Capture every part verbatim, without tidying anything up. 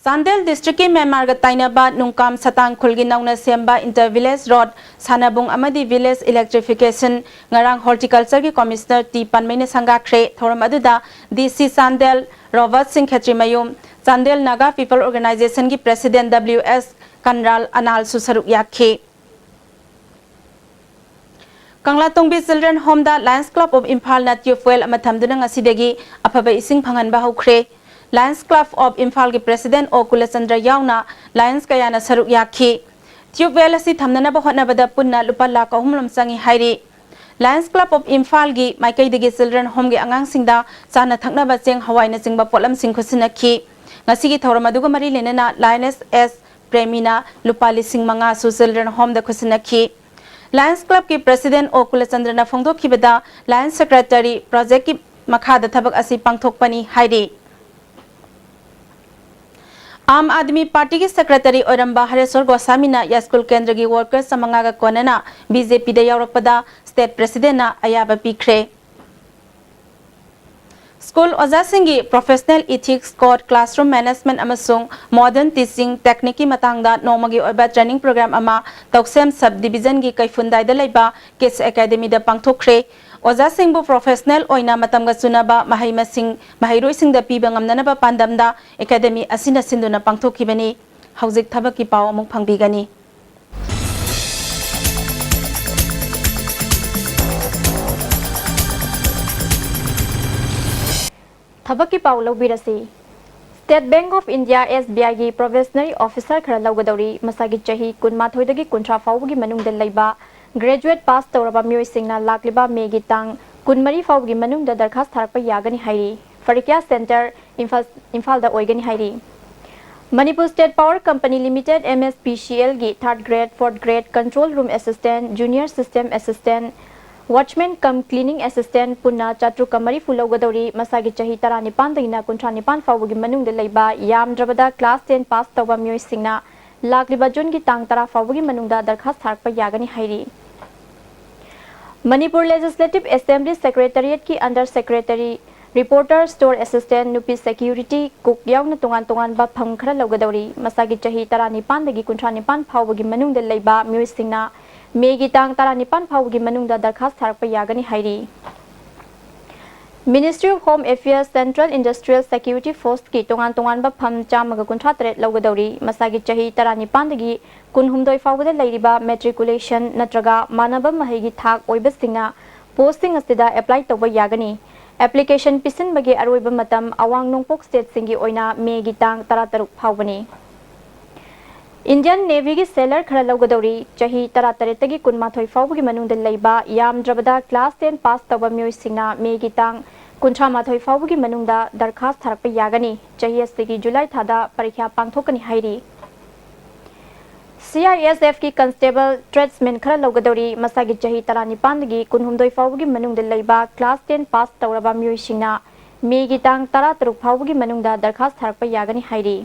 ꯆꯥꯟꯗꯦꯜ ꯗꯤꯁꯇ꯭ꯔꯤꯛꯀꯤ ꯃ꯭ꯌꯥꯟꯃꯥꯔꯒ ꯇꯥꯏꯅꯕ ꯅꯨꯡꯀꯥꯝ ꯁꯇꯥꯡ ꯈꯨꯜꯒꯤ ꯅꯧꯅ ꯁꯦꯝꯕ ꯏꯟꯇꯔ ꯚꯤꯂꯦꯖ ꯔꯣꯗ, ꯁꯥꯟꯅꯕꯨꯡ ꯑꯃꯗꯤ ꯚꯤꯂꯦꯖ ꯏꯂꯦꯛꯇ꯭ꯔꯤꯐꯤꯀꯦꯁꯟ ꯉꯔꯥꯡ ꯍꯣꯔꯇꯤꯀꯜꯆꯔꯒꯤ ꯀꯣꯃꯤꯁꯅꯔ ꯇꯤ ꯄꯥꯟꯃꯩꯅ ꯁꯪꯒꯥꯈ꯭ꯔꯦ꯫ ꯊꯧꯔꯝ ꯑꯗꯨꯗ ꯗꯤ ꯁꯤ ꯆꯥꯟꯗꯦꯜ ꯔꯣꯕꯔꯠ ꯁꯤꯡ ꯈꯦꯇ꯭ꯔꯤꯃꯌꯨꯝ, ꯆꯥꯟꯗꯦꯜ ꯅꯥꯒꯥ ꯄꯤꯄꯜ ꯑꯣꯔꯒꯅꯥꯏꯖꯦꯁꯟꯒꯤ ꯄ꯭ꯔꯦꯁꯤꯗꯦꯟꯠ ꯗꯕ꯭ꯂꯤꯎ ꯑꯦꯁ ꯀꯟꯔꯥꯜ ꯑꯅꯥꯜꯁꯨ ꯁꯔꯨꯛ ꯌꯥꯈꯤ꯫ ꯀꯪꯂꯥꯇꯣꯡꯕꯤ children home lions club of ꯏꯝꯐꯥꯜꯅ ꯇ꯭ꯌꯨꯕꯋꯦꯜ ꯑꯃ ꯊꯝꯗꯨꯅ ꯉꯁꯤꯗꯒꯤ ꯑꯐꯕ ꯏꯁꯤꯡ ꯐꯪꯍꯟꯕ ꯍꯧꯈ꯭ꯔꯦ꯫ ꯂꯥꯌꯟꯁ ꯀ꯭ꯂꯕ ꯑꯣꯐ ꯏꯝꯐꯥꯜꯒꯤ ꯄ꯭ꯔꯦꯁꯤꯗꯦꯟꯠ ꯑꯣ ꯀꯨꯂꯆꯟꯗ꯭ꯔ ꯌꯥꯎꯅ ꯂꯥꯌꯟꯁ ꯀꯌꯥꯅ ꯁꯔꯨꯛ ꯌꯥꯈꯤ꯫ ꯇ꯭ꯌꯨꯕꯋꯦꯜ ꯑꯁꯤ ꯊꯝꯅꯅꯕ ꯍꯣꯠꯅꯕꯗ ꯄꯨꯟꯅ ꯂꯨꯄꯥ ꯂꯥꯈ ꯑꯍꯨꯝ ꯔꯣꯝ ꯆꯪꯏ ꯍꯥꯏꯔꯤ꯫ ꯂꯥꯌꯟꯁ ꯀ꯭ꯂꯕ ꯑꯣꯐ ꯏꯝꯐꯥꯜꯒꯤ ꯃꯥꯏꯀꯩꯗꯒꯤ ꯆꯤꯜꯗ꯭ꯔꯦꯟ ꯍꯣꯝꯒꯤ ꯑꯉꯥꯡꯁꯤꯡꯗ ꯆꯥꯅ ꯊꯛꯅꯕ ꯆꯦꯡ ꯍꯋꯥꯏꯅꯆꯤꯡꯕ ꯄꯣꯠꯂꯝꯁꯤꯡ ꯈꯨꯠꯁꯤꯟꯅꯈꯤ꯫ ꯉꯁꯤꯒꯤ ꯊꯧꯔꯝ ꯑꯗꯨꯒ ꯃꯔꯤ ꯂꯩꯅꯅ ꯂꯥꯌꯟꯁ ꯑꯦꯁ ꯄ꯭ꯔꯦꯃꯤꯅ ꯂꯨꯄꯥ ꯂꯤꯁꯤꯡ ꯃꯉꯥꯁꯨ ꯆꯤꯜꯗ꯭ꯔꯦꯟ ꯍꯣꯝꯗ ꯈꯨꯠꯁꯤꯟꯅꯈꯤ꯫ ꯂꯥꯌꯟꯁ ꯀ꯭ꯂꯕꯀꯤ ꯄ꯭ꯔꯦꯁꯤꯗꯦꯟꯠ ꯑꯣ ꯀꯨꯂꯆꯟꯗ꯭ꯔꯅ ꯐꯣꯡꯗꯣꯛꯈꯤꯕꯗ, ꯂꯥꯌꯟꯁ ꯁꯦꯀ꯭ꯔꯦꯇꯔꯤ ꯄ꯭ꯔꯣꯖꯦꯛꯀꯤ ꯃꯈꯥꯗ ꯊꯕꯛ ꯑꯁꯤ ꯄꯥꯡꯊꯣꯛꯄꯅꯤ ꯍꯥꯏꯔꯤ꯫ ꯑꯥꯝ ꯑꯥꯗꯃꯤ ꯄꯥꯔꯇꯤꯒꯤ ꯁꯦꯀ꯭ꯔꯦꯇꯔꯤ ꯑꯣꯏꯔꯝꯕ ꯍꯔꯦꯁ꯭ꯋꯔ ꯒꯣꯁꯥꯃꯤꯅ ꯌꯥꯏꯁ꯭ꯀꯨꯜ ꯀꯦꯟꯗ꯭ꯔꯒꯤ ꯋꯥꯔꯀꯔꯁ ꯆꯥꯃꯉꯥꯒ ꯀꯣꯟꯅꯅ ꯕꯤ ꯖꯦ ꯄꯤꯗ ꯌꯥꯎꯔꯛꯄꯗ ꯁ꯭ꯇꯦꯠ ꯄ꯭ꯔꯦꯁꯤꯗꯦꯟꯠꯅ ꯑꯌꯥꯕ ꯄꯤꯈ꯭ꯔꯦ꯫ ꯁ꯭ꯀꯨꯜ ꯑꯣꯖꯥꯁꯤꯡꯒꯤ professional ethics code, classroom management ꯑꯃꯁꯨꯡ ꯃꯣꯗꯔꯟ ꯇꯤꯆꯤꯡ ꯇꯦꯛꯅꯤꯛꯀꯤ ꯃꯇꯥꯡꯗ ꯅꯣꯡꯃꯒꯤ ꯑꯣꯏꯕ ꯇ꯭ꯔꯦꯅꯤꯡ ꯄ꯭ꯔꯣꯒ꯭ꯔꯥꯝ ꯑꯃ ꯇꯧꯁꯦꯝ ꯁꯕ ꯗꯤꯕꯤꯖꯟꯒꯤ ꯀꯩꯐꯨꯟꯗꯥꯏꯗ ꯂꯩꯕ ꯀꯤꯗꯁ ꯑꯦꯀꯥꯗꯃꯤꯗ ꯄꯥꯡꯊꯣꯛꯈ꯭ꯔꯦ꯫ ꯑꯣꯖꯥꯁꯤꯡꯕꯨ ꯄ꯭ꯔꯣꯐꯦꯁꯅꯦꯜ ꯑꯣꯏꯅ ꯃꯇꯝꯒ ꯆꯨꯅꯕ ꯃꯍꯩ ꯃꯁꯤꯡ ꯃꯍꯩꯔꯣꯏꯁꯤꯡꯗ ꯄꯤꯕ ꯉꯝꯅꯅꯕ ꯄꯥꯟꯗꯝꯗ ꯑꯦꯀꯥꯗꯃꯤ ꯑꯁꯤꯅ ꯁꯤꯟꯗꯨꯅ ꯄꯥꯡꯊꯣꯛꯈꯤꯕꯅꯤ꯫ ꯍꯧꯖꯤꯛ ꯊꯕꯛꯀꯤ ꯄꯥꯎ ꯑꯃꯨꯛ ꯐꯪꯕꯤꯒꯅꯤ꯫ ꯊꯕꯛꯀꯤ ꯄꯥꯎ ꯂꯧꯕꯤꯔꯁꯤ꯫ State Bank of India, S B I ꯒꯤ probationary officer ꯈꯔ ꯂꯧꯒꯗꯧꯔꯤ꯫ ꯃꯁꯥꯒꯤ ꯆꯍꯤ ꯀꯨꯟꯃꯥꯊꯣꯏꯗꯒꯤ ꯀꯨꯟꯊ꯭ꯔꯥ ꯐꯥꯎꯕꯒꯤ ꯃꯅꯨꯡꯗ ꯂꯩꯕ graduate pass ꯇꯧꯔꯕ ꯃꯤꯑꯣꯏꯁꯤꯡꯅ ꯂꯥꯛꯂꯤꯕ ꯃꯦꯒꯤ ꯇꯥꯡ ꯀꯨꯟꯃꯔꯤ ꯐꯥꯎꯕꯒꯤ ꯃꯅꯨꯡꯗ ꯗꯔꯈꯥꯁ ꯊꯥꯔꯛꯄ ꯌꯥꯒꯅꯤ ꯍꯥꯏꯔꯤ꯫ ꯄꯔꯤꯈ꯭ꯌꯥ centre ꯏꯝꯐꯥꯜ, ꯏꯝꯐꯥꯜꯗ ꯑꯣꯏꯒꯅꯤ ꯍꯥꯏꯔꯤ꯫ Manipur State Power Company Limited, M S P C L ꯒꯤ third grade, fourth grade, control room assistant, junior system assistant, watchman cum cleaning assistant ꯄꯨꯟꯅ ꯆꯥꯇ꯭ꯔꯨꯛꯀ ꯃꯔꯤꯐꯨ ꯂꯧꯒꯗꯧꯔꯤ꯫ ꯃꯁꯥꯒꯤ ꯆꯍꯤ ꯇꯔꯥꯅꯤꯄꯥꯟꯗꯒꯤꯅ ꯀꯨꯟꯊ꯭ꯔꯥ ꯅꯤꯄꯥꯟ ꯐꯥꯎꯕꯒꯤ ꯃꯅꯨꯡꯗ ꯂꯩꯕ, ꯌꯥꯝꯗ꯭ꯔꯕꯗ class ten pass ꯇꯧꯕ ꯃꯤꯑꯣꯏꯁꯤꯡꯅ ꯂꯥꯛꯂꯤꯕ ꯖꯨꯟꯒꯤ ꯇꯥꯡ ꯇꯔꯥ ꯐꯥꯎꯕꯒꯤ ꯃꯅꯨꯡꯗ ꯗꯔꯈꯥꯁ ꯊꯥꯔꯛꯄ ꯌꯥꯒꯅꯤ ꯍꯥꯏꯔꯤ꯫ Manipur Legislative Assembly Secretariat ꯀꯤ under secretary reporter, store assistant, ꯅꯨꯄꯤ security, cook ꯌꯥꯎꯅ ꯇꯣꯉꯥꯟ ꯇꯣꯉꯥꯟꯕ ꯐꯝ ꯈꯔ ꯂꯧꯒꯗꯧꯔꯤ꯫ ꯃꯁꯥꯒꯤ ꯆꯍꯤ ꯇꯔꯥꯅꯤꯄꯥꯟꯗꯒꯤ ꯀꯨꯟꯊ꯭ꯔꯥ ꯅꯤꯄꯥꯟ ꯐꯥꯎꯕꯒꯤ ꯃꯅꯨꯡꯗ ꯂꯩꯕ ꯃꯤꯑꯣꯏꯁꯤꯡꯅ ꯃꯦꯒꯤ ꯇꯥꯡ ꯇꯔꯥꯅꯤꯄꯥꯟ ꯐꯥꯎꯕꯒꯤ ꯃꯅꯨꯡꯗ ꯗꯔꯈꯥꯁ ꯊꯥꯔꯛꯄ ꯌꯥꯒꯅꯤ ꯍꯥꯏꯔꯤ꯫ Ministry of Home Affairs, Central Industrial Security Force ꯀꯤ ꯇꯣꯉꯥꯟ ꯇꯣꯉꯥꯟꯕ ꯐꯝ ꯆꯥꯝꯃꯒ ꯀꯨꯟꯊ꯭ꯔꯥ ꯇꯔꯦꯠ ꯂꯧꯒꯗꯧꯔꯤ꯫ ꯃꯁꯥꯒꯤ ꯆꯍꯤ ꯇꯔꯥꯅꯤꯄꯥꯟꯗꯒꯤ ꯀꯨꯟꯍꯨꯝꯗꯣꯏ ꯐꯥꯎꯕꯗ ꯂꯩꯔꯤꯕ matriculation ꯅꯠꯇ꯭ꯔꯒ ꯃꯥꯟꯅꯕ ꯃꯍꯩꯒꯤ ꯊꯥꯛ ꯑꯣꯏꯕꯁꯤꯡꯅ post ꯁꯤꯡ ꯑꯁꯤꯗ apply ꯇꯧꯕ ꯌꯥꯒꯅꯤ꯫ Application ꯄꯤꯁꯤꯟꯕꯒꯤ ꯑꯔꯣꯏꯕ ꯃꯇꯝ ꯑꯋꯥꯡ ꯅꯣꯡꯄꯣꯛ state ꯁꯤꯡꯒꯤ ꯑꯣꯏꯅ ꯃꯦꯒꯤ ꯇꯥꯡ ꯇꯔꯥꯇꯔꯨꯛ ꯐꯥꯎꯕꯅꯤ꯫ Indian Navy ꯒꯤ sailor ꯈꯔ ꯂꯧꯒꯗꯧꯔꯤ꯫ ꯆꯍꯤ ꯇꯔꯥꯇꯔꯦꯠꯇꯒꯤ ꯀꯨꯟꯃꯥꯊꯣꯏ ꯐꯥꯎꯕꯒꯤ ꯃꯅꯨꯡꯗ ꯂꯩꯕ, ꯌꯥꯝꯗ꯭ꯔꯕꯗ class ten pass ꯇꯧꯕ ꯃꯤꯑꯣꯏꯁꯤꯡꯅ ꯃꯦꯒꯤ ꯇꯥꯡ ꯀꯨꯟꯊ꯭ꯔꯥ ꯃꯥꯊꯣꯏ ꯐꯥꯎꯕꯒꯤ ꯃꯅꯨꯡꯗ ꯗꯔꯈꯥꯁ ꯊꯥꯔꯛꯄ ꯌꯥꯒꯅꯤ꯫ ꯆꯍꯤ ꯑꯁꯤꯒꯤ ꯖꯨꯂꯥꯏ ꯊꯥꯗ ꯄꯔꯤꯈ꯭ꯌꯥ ꯄꯥꯡꯊꯣꯛꯀꯅꯤ ꯍꯥꯏꯔꯤ꯫ C I S F ꯀꯤ constable tradesman ꯈꯔ ꯂꯧꯒꯗꯧꯔꯤ꯫ ꯃꯁꯥꯒꯤ ꯆꯍꯤ ꯇꯔꯥꯅꯤꯄꯥꯟꯗꯒꯤ ꯀꯨꯟꯍꯨꯝꯗꯣꯏ ꯐꯥꯎꯕꯒꯤ ꯃꯅꯨꯡꯗ ꯂꯩꯕ class ten pass ꯇꯧꯔꯕ ꯃꯤꯑꯣꯏꯁꯤꯡꯅ ꯃꯦꯒꯤ ꯇꯥꯡ ꯇꯔꯥꯇꯔꯨꯛ ꯐꯥꯎꯕꯒꯤ ꯃꯅꯨꯡꯗ ꯗꯔꯈꯥꯁ ꯊꯥꯔꯛꯄ ꯌꯥꯒꯅꯤ ꯍꯥꯏꯔꯤ꯫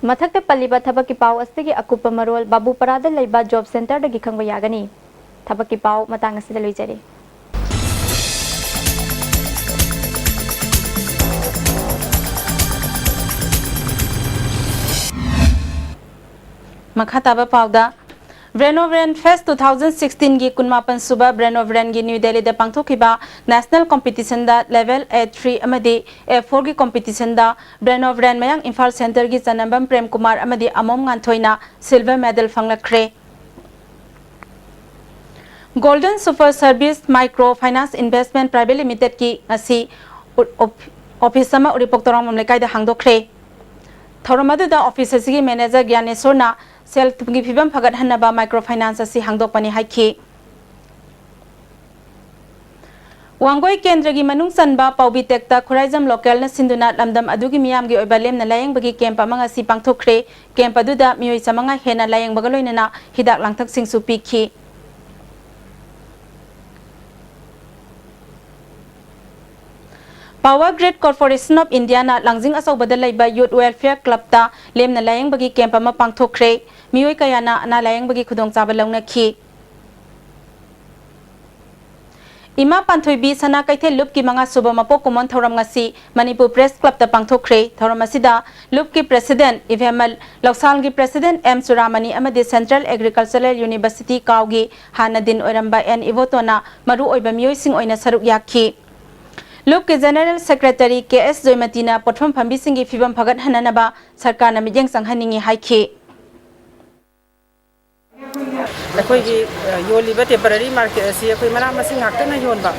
ꯃꯊꯛꯇ ꯄꯜꯂꯤꯕ ꯊꯕꯛꯀꯤ ꯄꯥꯎ ꯑꯁꯤꯒꯤ ꯑꯀꯨꯞꯄ ꯃꯔꯣꯜ ꯕꯥꯕꯨꯄꯔꯥꯗ ꯂꯩꯕ job centre ꯗꯒꯤ ꯈꯪꯕ ꯌꯥꯒꯅꯤ꯫ ꯊꯕꯛꯀꯤ ꯄꯥꯎ ꯃꯇꯥꯡ ꯑꯁꯤꯗ ꯂꯣꯏꯖꯔꯦ꯫ ꯃꯈꯥ ꯇꯥꯕ ꯄꯥꯎꯗ, Brain of Brain Fest two thousand sixteen ꯒꯤ ꯀꯨꯟꯃꯥꯄꯟ ꯁꯨꯕ Brain of Brain ꯒꯤ ꯅ꯭ꯌꯨ ꯗꯦꯜꯂꯤꯗ ꯄꯥꯡꯊꯣꯛꯈꯤꯕ national competition the level A three ꯑꯃꯗꯤ A four ꯒꯤ competition the Brain of Brain ꯃꯌꯥꯡ ꯏꯝꯐꯥꯜ centre ꯒꯤ ꯆꯅꯝꯕꯝ ꯄ꯭ꯔꯦꯝ ꯀꯨꯃꯥꯔ ꯑꯃꯗꯤ ꯑꯃꯣꯝ ꯉꯥꯟꯊꯣꯏꯅ silver medal ꯐꯪꯂꯛꯈ꯭ꯔꯦ꯫ Golden Super Service Micro Finance Investment Private Limited ꯀꯤ ꯉꯁꯤ ꯑꯣ-, ꯑꯣꯐꯤꯁ ꯑꯃ ꯎꯔꯤꯄꯣꯛ ꯇꯣꯔꯥꯡꯕꯝ ꯂꯩꯀꯥꯏꯗ ꯍꯥꯡꯗꯣꯛꯈ꯭ꯔꯦ꯫ ꯊꯧꯔꯝ ꯑꯗꯨꯗ ꯑꯣꯐꯤꯁ ꯑꯁꯤꯒꯤ manager ꯒ꯭ꯌꯥꯅꯦꯁꯣꯔꯅ ꯁꯦꯜ ꯊꯨꯝꯒꯤ ꯐꯤꯕꯝ ꯐꯒꯠꯍꯟꯅꯕ micro finance ꯑꯁꯤ ꯍꯥꯡꯗꯣꯛꯄꯅꯤ ꯍꯥꯏꯈꯤ꯫ ꯋꯥꯡꯒꯣꯏ ꯀꯦꯟꯗ꯭ꯔꯒꯤ ꯃꯅꯨꯡ ꯆꯟꯕ ꯄꯥꯎꯕꯤ ꯇꯦꯛꯇ ꯈꯨꯔꯥꯏꯖꯝ ꯂꯣꯀꯦꯜꯅ ꯁꯤꯟꯗꯨꯅ ꯂꯝꯗꯝ ꯑꯗꯨꯒꯤ ꯃꯤꯌꯥꯝꯒꯤ ꯑꯣꯏꯕ ꯂꯦꯝꯅ ꯂꯥꯌꯦꯡꯕꯒꯤ ꯀꯦꯝꯞ ꯑꯃ ꯉꯁꯤ ꯄꯥꯡꯊꯣꯛꯈ꯭ꯔꯦ꯫ ꯀꯦꯝꯞ ꯑꯗꯨꯗ ꯃꯤꯑꯣꯏ ꯆꯥꯃꯉꯥ ꯍꯦꯟꯅ ꯂꯥꯌꯦꯡꯕꯒ ꯂꯣꯏꯅꯅ ꯍꯤꯗꯥꯛ ꯂꯥꯡꯊꯛꯁꯤꯡꯁꯨ ꯄꯤꯈꯤ꯫ Power Grid Corporation of Indiaꯅ ꯂꯥꯡꯖꯤꯡ ꯑꯆꯧꯕꯗ ꯂꯩꯕ Youth Welfare Clubꯇ ꯂꯦꯝꯅ ꯂꯥꯌꯦꯡꯕꯒꯤ ꯀꯦꯝꯞ ꯑꯃ ꯄꯥꯡꯊꯣꯛꯈ꯭ꯔꯦ꯫ ꯃꯤꯑꯣꯏ ꯀꯌꯥꯅ ꯑꯅꯥ ꯂꯥꯌꯦꯡꯕꯒꯤ ꯈꯨꯗꯣꯡꯆꯥꯕ ꯂꯧꯅꯈꯤ꯫ ꯏꯃꯥ ꯄꯥꯟꯊꯣꯏꯕꯤ ꯁꯅꯥ ꯀꯩꯊꯦꯜ ꯂꯨꯞꯀꯤ ꯃꯉꯥ ꯁꯨꯕ ꯃꯄꯣꯛ ꯀꯨꯝꯑꯣꯟ ꯊꯧꯔꯝ ꯉꯁꯤ ꯃꯅꯤꯄꯨꯔ ꯄ꯭ꯔꯦꯁ ꯀ꯭ꯂꯕꯇ ꯄꯥꯡꯊꯣꯛꯈ꯭ꯔꯦ꯫ ꯊꯧꯔꯝ ꯑꯁꯤꯗ ꯂꯨꯞꯀꯤ ꯄ꯭ꯔꯦꯁꯤꯗꯦꯟꯠ ꯏꯚꯦꯝꯃꯜ, ꯂꯧꯁꯥꯜꯒꯤ ꯄ꯭ꯔꯦꯁꯤꯗꯦꯟꯠ ꯑꯦꯝ ꯆꯨꯔꯥꯃꯅꯤ ꯑꯃꯗꯤ ꯁꯦꯟꯇ꯭ꯔꯦꯜ ꯑꯦꯒ꯭ꯔꯤꯀꯜꯆꯔꯦꯜ ꯌꯨꯅꯤꯚꯔꯁꯤꯇꯤ ꯀꯥꯎꯒꯤ ꯍꯥꯟꯅ ꯗꯤꯟ ꯑꯣꯏꯔꯝꯕ ꯑꯦꯟ ꯏꯕꯣꯇꯣꯅ ꯃꯔꯨꯑꯣꯏꯕ ꯃꯤꯑꯣꯏꯁꯤꯡ ꯑꯣꯏꯅ ꯁꯔꯨꯛ ꯌꯥꯈꯤ꯫ ꯂꯨꯞꯀꯤ ꯖꯦꯅꯔꯦꯜ ꯁꯦꯀ꯭ꯔꯦꯇꯔꯤ ꯀꯦ ꯑꯦꯁ ꯖꯣꯏꯃꯇꯤꯅ ꯄꯣꯠꯐꯝ ꯐꯝꯕꯤꯁꯤꯡꯒꯤ ꯐꯤꯕꯝ ꯐꯒꯠꯍꯟꯅꯅꯕ ꯁꯔꯀꯥꯔꯅ ꯃꯤꯠꯌꯦꯡ ꯆꯪꯍꯟꯅꯤꯡꯏ ꯍꯥꯏꯈꯤ꯫ ꯑꯩꯈꯣꯏꯒꯤ, ꯑ, ꯌꯣꯜꯂꯤꯕ ꯇꯦꯝꯄꯔꯔꯤ ꯃꯥꯔꯀꯦꯠ ꯑꯁꯤ ꯑꯩꯈꯣꯏ ꯃꯅꯥ ꯃꯁꯤꯡ ꯉꯥꯛꯇꯅ ꯌꯣꯟꯕ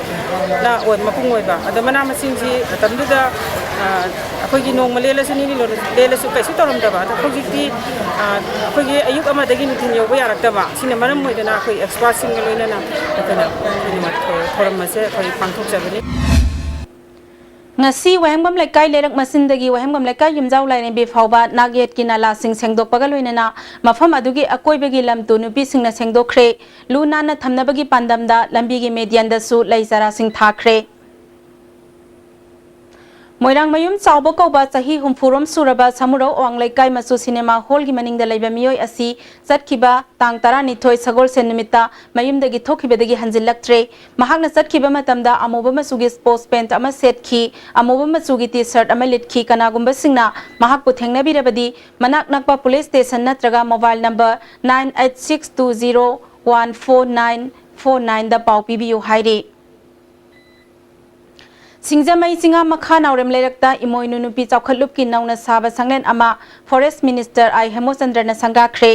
ꯅ ꯑꯣꯏ-, ꯃꯄꯨꯡ ꯑꯣꯏꯕ꯫ ꯑꯗꯣ ꯃꯅꯥ ꯃꯁꯤꯡꯁꯤ ꯃꯇꯝꯗꯨꯗ, ꯑ, ꯑꯩꯈꯣꯏꯒꯤ ꯅꯣꯡꯃ ꯂꯦꯜꯂꯁꯨ ꯅꯤꯅꯤ ꯂꯣꯜꯂꯁꯨ, ꯂꯦꯜꯂꯁꯨ ꯀꯩꯁꯨ ꯇꯧꯔꯝꯗꯕ꯫ ꯑꯗꯣ ꯍꯧꯖꯤꯛꯇꯤ, ꯑ, ꯑꯩꯈꯣꯏꯒꯤ ꯑꯌꯨꯛ ꯑꯃꯗꯒꯤ ꯅꯨꯡꯊꯤꯜ ꯌꯧꯕ ꯌꯥꯔꯛꯇꯕ꯫ ꯁꯤꯅ ꯃꯔꯝ ꯑꯣꯏꯗꯅ ꯑꯩꯈꯣꯏ ꯑꯦꯛꯁꯄꯥꯔꯠꯁꯤꯡꯒ ꯂꯣꯏꯅꯅ ꯑꯩꯈꯣꯏꯅ ꯊꯧꯔꯝ ꯑꯁꯦ ꯑꯩꯈꯣꯏ ꯄꯥꯡꯊꯣꯛꯆꯕꯅꯤ꯫ ꯉꯁꯤ ꯋꯥꯍꯦꯡꯕꯝ ꯂꯩꯀꯥꯏ ꯂꯩꯔꯛ ꯃꯆꯤꯟꯗꯒꯤ ꯋꯥꯍꯦꯡꯕꯝ ꯂꯩꯀꯥꯏ ꯌꯨꯝꯖꯥꯎ ꯂꯥꯏꯔꯦꯝꯕꯤ ꯐꯥꯎꯕ ꯅꯥꯛꯌꯦꯠꯀꯤ ꯅꯂꯥꯁꯤꯡ ꯁꯦꯡꯗꯣꯛꯄꯒ ꯂꯣꯏꯅꯅ ꯃꯐꯝ ꯑꯗꯨꯒꯤ ꯑꯀꯣꯏꯕꯒꯤ ꯂꯝ ꯇꯨ ꯅꯨꯄꯤꯁꯤꯡꯅ ꯁꯦꯡꯗꯣꯛꯈ꯭ꯔꯦ꯫ ꯂꯨ ꯅꯥꯟꯅ ꯊꯝꯅꯕꯒꯤ ꯄꯥꯟꯗꯝꯗ ꯂꯝꯕꯤꯒꯤ ꯃꯦꯗꯤꯌꯟꯗꯁꯨ ꯂꯩ ꯆꯥꯔꯥꯁꯤꯡ ꯊꯥꯈ꯭ꯔꯦ꯫ ꯃꯣꯏꯔꯥꯡꯃꯌꯨꯝ ꯆꯥꯎꯕ ꯀꯧꯕ ꯆꯍꯤ ꯍꯨꯝꯐꯨꯔꯣꯝ ꯁꯨꯔꯕ ꯁꯃꯨꯔꯧ ꯑꯋꯥꯡ ꯂꯩꯀꯥꯏ ꯃꯆꯨ ꯁꯤꯅꯦꯃꯥ ꯍꯣꯜꯒꯤ ꯃꯅꯤꯡꯗ ꯂꯩꯕ ꯃꯤꯑꯣꯏ ꯑꯁꯤ ꯆꯠꯈꯤꯕ ꯇꯥꯡ ꯇꯔꯥꯅꯤꯊꯣꯏ ꯁꯒꯣꯜꯁꯦꯟ ꯅꯨꯃꯤꯠꯇ ꯃꯌꯨꯝꯗꯒꯤ ꯊꯣꯛꯈꯤꯕꯗꯒꯤ ꯍꯟꯖꯤꯜꯂꯛꯇ꯭ꯔꯦ꯫ ꯃꯍꯥꯛꯅ ꯆꯠꯈꯤꯕ ꯃꯇꯝꯗ ꯑꯃꯨꯕ ꯃꯆꯨꯒꯤ ꯁ꯭ꯄꯣꯔꯠꯁ ꯄꯦꯟꯠ ꯑꯃ ꯁꯦꯠꯈꯤ, ꯑꯃꯨꯕ ꯃꯆꯨꯒꯤ ꯇꯤ ꯁꯔꯠ ꯑꯃ ꯂꯤꯠꯈꯤ꯫ ꯀꯅꯥꯒꯨꯝꯕꯁꯤꯡꯅ ꯃꯍꯥꯛꯄꯨ ꯊꯦꯡꯅꯕꯤꯔꯕꯗꯤ ꯃꯅꯥꯛ ꯅꯛꯄ ꯄꯨꯂꯤꯁ ꯁ꯭ꯇꯦꯁꯟ ꯅꯠꯇ꯭ꯔꯒ mobile number nine eight six two zero one four nine four ꯅꯥꯏꯟꯗ ꯄꯥꯎ ꯄꯤꯕꯤꯌꯨ ꯍꯥꯏꯔꯤ꯫ ꯁꯤꯡꯖꯃꯩ ꯆꯤꯡꯉꯥ ꯃꯈꯥ ꯅꯥꯎꯔꯦꯝ ꯂꯩꯔꯛꯇ ꯏꯃꯣꯏꯅꯨ ꯅꯨꯄꯤ ꯆꯥꯎꯈꯠꯂꯨꯞꯀꯤ ꯅꯧꯅ ꯁꯥꯕ ꯁꯪꯂꯦꯟ ꯑꯃ ꯐꯣꯔꯦꯁ ꯃꯤꯅꯤꯁꯇꯔ ꯑꯥꯏ ꯍꯦꯃꯣꯆꯟꯗ꯭ꯔꯅ ꯁꯪꯒꯥꯈ꯭ꯔꯦ꯫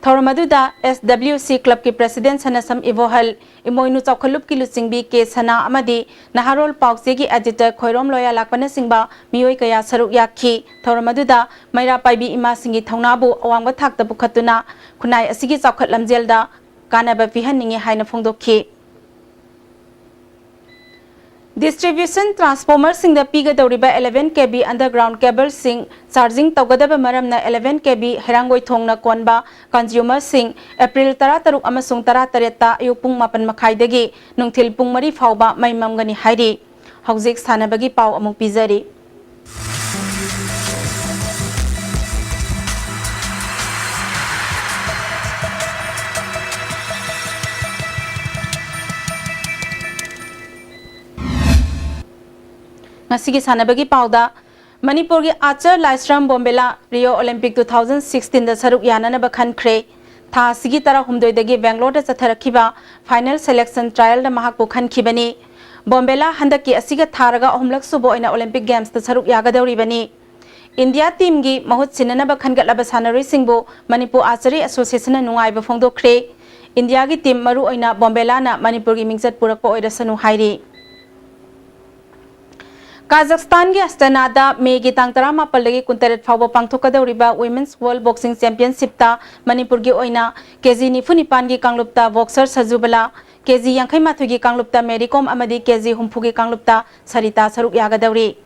ꯊꯧꯔꯝ ꯑꯗꯨꯗ ꯑꯦꯁ ꯗꯕ꯭ꯂꯤꯎ ꯁꯤ ꯀ꯭ꯂꯕꯀꯤ ꯄ꯭ꯔꯦꯁꯤꯗꯦꯟꯠ ꯁꯅꯥꯁꯝ ꯏꯕꯣꯍꯜ, ꯏꯃꯣꯏꯅꯨ ꯆꯥꯎꯈꯠꯂꯨꯞꯀꯤ ꯂꯨꯆꯤꯡꯕꯤ ꯀꯦ ꯁꯅꯥ ꯑꯃꯗꯤ ꯅꯍꯥꯔꯣꯜ ꯄꯥꯎꯆꯦꯒꯤ ꯑꯦꯗꯤꯇꯔ ꯈꯣꯏꯔꯣꯝ ꯂꯣꯌꯥꯂꯥꯛꯄꯅꯆꯤꯡꯕ ꯃꯤꯑꯣꯏ ꯀꯌꯥ ꯁꯔꯨꯛ ꯌꯥꯈꯤ꯫ ꯊꯧꯔꯝ ꯑꯗꯨꯗ ꯃꯩꯔꯥ ꯄꯥꯏꯕꯤ ꯏꯃꯥꯁꯤꯡꯒꯤ ꯊꯧꯅꯥꯕꯨ ꯑꯋꯥꯡꯕ ꯊꯥꯛꯇ ꯄꯨꯈꯠꯇꯨꯅ ꯈꯨꯟꯅꯥꯏ ꯑꯁꯤꯒꯤ ꯆꯥꯎꯈꯠ ꯂꯝꯖꯦꯜꯗ ꯀꯥꯟꯅꯕ ꯄꯤꯍꯟꯅꯤꯡꯏ ꯍꯥꯏꯅ ꯐꯣꯡꯗꯣꯛꯈꯤ꯫ ꯗꯤꯁꯇ꯭ꯔꯤꯕ꯭ꯌꯨꯁꯟ ꯇ꯭ꯔꯥꯟꯁꯐꯣꯔꯃꯔꯁꯤꯡꯗ ꯄꯤꯒꯗꯧꯔꯤꯕ eleven K V underground cableꯁꯤꯡ ꯆꯥꯔꯖꯤꯡ ꯇꯧꯒꯗꯕ ꯃꯔꯝꯅ eleven K V ꯍꯩꯔꯥꯡꯒꯣꯏꯊꯣꯡꯅ ꯀꯣꯟꯕ ꯀꯟꯖ꯭ꯌꯨꯃꯔꯁꯤꯡ ꯑꯦꯄ꯭ꯔꯤꯜ ꯇꯔꯥꯇꯔꯨꯛ ꯑꯃꯁꯨꯡ ꯇꯔꯥꯇꯔꯦꯠꯇ ꯑꯌꯨꯛ ꯄꯨꯡ ꯃꯥꯄꯟ ꯃꯈꯥꯏꯗꯒꯤ ꯅꯨꯡꯊꯤꯜ ꯄꯨꯡ ꯃꯔꯤ ꯐꯥꯎꯕ ꯃꯩ ꯃꯝꯒꯅꯤ ꯍꯥꯏꯔꯤ꯫ ꯍꯧꯖꯤꯛ ꯁꯥꯟꯅꯕꯒꯤ ꯄꯥꯎ ꯑꯃꯨꯛ ꯄꯤꯖꯔꯤ꯫ ꯉꯁꯤꯒꯤ ꯁꯥꯟꯅꯕꯒꯤ ꯄꯥꯎꯗ, ꯃꯅꯤꯄꯨꯔꯒꯤ archer ꯂꯥꯏꯁ꯭ꯔꯝ ꯕꯣꯝꯕꯦꯂꯥ Rio Olympic two thousand sixteen ꯗ ꯁꯔꯨꯛ ꯌꯥꯅꯅꯕ ꯈꯟꯈ꯭ꯔꯦ꯫ ꯊꯥ ꯑꯁꯤꯒꯤ ꯇꯔꯥꯍꯨꯝꯗꯣꯏꯗꯒꯤ ꯕꯦꯡꯒ꯭ꯂꯣꯔꯗ ꯆꯠꯊꯔꯛꯈꯤꯕ final selection trial ꯗ ꯃꯍꯥꯛꯄꯨ ꯈꯟꯈꯤꯕꯅꯤ꯫ ꯕꯣꯝꯕꯦꯂꯥ ꯍꯟꯗꯛꯀꯤ ꯑꯁꯤꯒ ꯊꯥꯔꯒ ꯑꯍꯨꯝꯂꯛ ꯁꯨꯕ ꯑꯣꯏꯅ Olympic Games ꯇ ꯁꯔꯨꯛ ꯌꯥꯒꯗꯧꯔꯤꯕꯅꯤ꯫ ꯏꯟꯗꯤꯌꯥ team ꯒꯤ ꯃꯍꯨꯠ ꯁꯤꯟꯅꯅꯕ ꯈꯟꯒꯠꯂꯕ ꯁꯥꯟꯅꯔꯣꯏꯁꯤꯡꯕꯨ ꯃꯅꯤꯄꯨꯔ Archery Association ꯅ ꯅꯨꯡꯉꯥꯏꯕ ꯐꯣꯡꯗꯣꯛꯈ꯭ꯔꯦ꯫ ꯏꯟꯗꯤꯌꯥꯒꯤ team ꯃꯔꯨ ꯑꯣꯏꯅ ꯕꯣꯝꯕꯦꯂꯥꯅ ꯃꯅꯤꯄꯨꯔꯒꯤ ꯃꯤꯡꯆꯠ ꯄꯨꯔꯛꯄ ꯑꯣꯏꯔꯁꯅꯨ ꯍꯥꯏꯔꯤ꯫ ꯀꯥꯖꯥꯛꯁꯇꯥꯟꯒꯤ ꯑꯁꯇꯅꯥꯗ ꯃꯦꯒꯤ ꯇꯥꯡ ꯇꯔꯥꯃꯥꯄꯜꯗꯒꯤ ꯀꯨꯟꯇꯔꯦꯠ ꯐꯥꯎꯕ ꯄꯥꯡꯊꯣꯛꯀꯗꯧꯔꯤꯕ Women's World Boxing Championship ꯇ ꯃꯅꯤꯄꯨꯔꯒꯤ ꯑꯣꯏꯅ ꯀꯦꯖꯤ ꯅꯤꯐꯨ ꯅꯤꯄꯥꯟꯒꯤ ꯀꯥꯡꯂꯨꯞꯇ boxer ꯁꯖꯨꯕꯂꯥ, ꯀꯦꯖꯤ ꯌꯥꯡꯈꯩ ꯃꯥꯊꯣꯏꯒꯤ ꯀꯥꯡꯂꯨꯞꯇ ꯃꯦꯔꯤ ꯀꯣꯝ ꯑꯃꯗꯤ ꯀꯦꯖꯤ ꯍꯨꯝꯐꯨꯒꯤ ꯀꯥꯡꯂꯨꯞꯇ ꯁꯔꯤꯇꯥ ꯁꯔꯨꯛ ꯌꯥꯒꯗꯧꯔꯤ꯫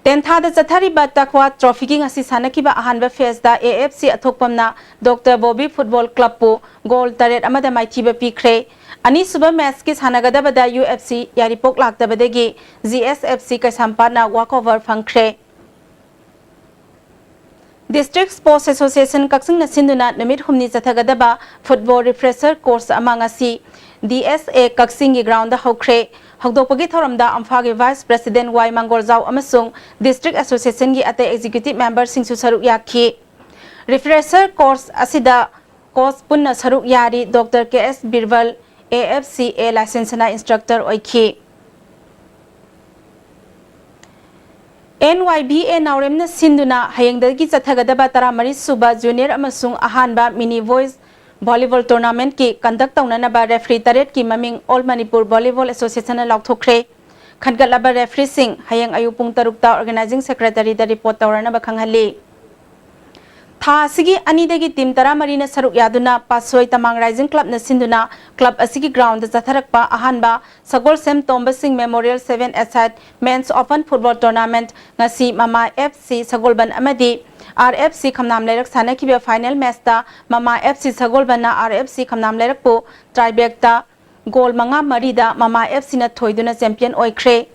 ꯇꯦꯟꯊꯥꯗ ꯆꯠꯊꯔꯤꯕ ꯇꯛꯋꯥ ꯇ꯭ꯔꯣꯐꯤꯒꯤ ꯉꯁꯤ ꯁꯥꯟꯅꯈꯤꯕ ꯑꯍꯥꯟꯕ phase ꯇ A F C ꯑꯊꯣꯛꯄꯝꯅ ꯗꯣꯛꯇꯔ ꯕꯣꯕꯤ ꯐꯨꯠꯕꯣꯜ ꯀ꯭ꯂꯕꯄꯨ ꯒꯣꯜ ꯇꯔꯦꯠ ꯑꯃꯗ ꯃꯥꯏꯊꯤꯕ ꯄꯤꯈ꯭ꯔꯦ꯫ ꯑꯅꯤꯁꯨꯕ match ꯀꯤ ꯁꯥꯟꯅꯒꯗꯕꯗ U F C ꯌꯥꯏꯔꯤꯄꯣꯛ ꯂꯥꯛꯇꯕꯗꯒꯤ G S F C ꯀꯩꯁꯥꯝꯄꯥꯠꯅ walkover ꯐꯪꯈ꯭ꯔꯦ꯫ District Sports Association ꯀꯛꯆꯤꯡꯅ ꯁꯤꯟꯗꯨꯅ ꯅꯨꯃꯤꯠ ꯍꯨꯝꯅꯤ ꯆꯠꯊꯒꯗꯕ football refresher course ꯑꯃ ꯉꯁꯤ D S A ꯀꯛꯆꯤꯡꯒꯤ ground ꯗ ꯍꯧꯈ꯭ꯔꯦ꯫ ꯍꯧꯗꯣꯛꯄꯒꯤ ꯊꯧꯔꯝꯗ ꯑꯝꯐꯥꯒꯤ Vice President ꯋꯥꯏ ꯃꯪꯒꯣꯜꯖꯥꯎ ꯑꯃꯁꯨꯡ District Association ꯒꯤ ꯑꯇꯩ executive member ꯁꯤꯡꯁꯨ ꯁꯔꯨꯛ ꯌꯥꯈꯤ꯫ Refresher course ꯑꯁꯤꯗ coach ꯄꯨꯟꯅ ꯁꯔꯨꯛ ꯌꯥꯔꯤ doctor K S Birbal, A F C A licensed instructor ꯑꯣꯏꯈꯤ꯫ N Y B A ꯅꯥꯎꯔꯦꯝꯅ ꯁꯤꯟꯗꯨꯅ ꯍꯌꯦꯡꯗꯒꯤ ꯆꯠꯊꯒꯗꯕ ꯇꯔꯥꯃꯔꯤ ꯁꯨꯕ junior ꯑꯃꯁꯨꯡ ꯑꯍꯥꯟꯕ mini boys volleyball tournament ꯀꯤ conduct ꯇꯧꯅꯅꯕ referee ꯇꯔꯦꯠꯀꯤ ꯃꯃꯤꯡ All Manipur Volleyball Association ꯅ ꯂꯥꯎꯊꯣꯛꯈ꯭ꯔꯦ꯫ ꯈꯟꯒꯠꯂꯕ referee ꯁꯤꯡ ꯍꯌꯦꯡ ꯑꯌꯨꯛ ꯄꯨꯡ ꯇꯔꯨꯛꯇ organizing secretary ꯗ report ꯇꯧꯔꯅꯕ ꯈꯪꯍꯜꯂꯤ꯫ ꯊꯥ ꯑꯁꯤꯒꯤ ꯑꯅꯤꯗꯒꯤ team ꯇꯔꯥꯃꯔꯤꯅ ꯁꯔꯨꯛ ꯌꯥꯗꯨꯅ ꯄꯥꯠꯁꯣꯏ ꯇꯃꯥꯡ Rising Club ꯅ ꯁꯤꯟꯗꯨꯅ club ꯑꯁꯤꯒꯤ ground ꯗ ꯆꯠꯊꯔꯛꯄ ꯑꯍꯥꯟꯕ ꯁꯒꯣꯜꯁꯦꯝ ꯇꯣꯝꯕꯁꯤꯡ Memorial seven-a-side Men's Open Football Tournament ꯉꯁꯤ ꯃꯃꯥ F C ꯁꯒꯣꯜꯕꯟ ꯑꯃꯗꯤ R F C ꯈꯝꯅꯥꯝ ꯂꯩꯔꯛ ꯁꯥꯟꯅꯈꯤꯕ final match ꯇ ꯃꯃꯥ F C ꯁꯒꯣꯜꯕꯟꯅ R F C ꯈꯝꯅꯥꯝ ꯂꯩꯔꯛꯄꯨ tie break ꯇ goal ꯃꯉꯥ ꯃꯔꯤꯗ ꯃꯃꯥ F C ꯅ ꯊꯣꯏꯗꯨꯅ champion ꯑꯣꯏꯈ꯭ꯔꯦ꯫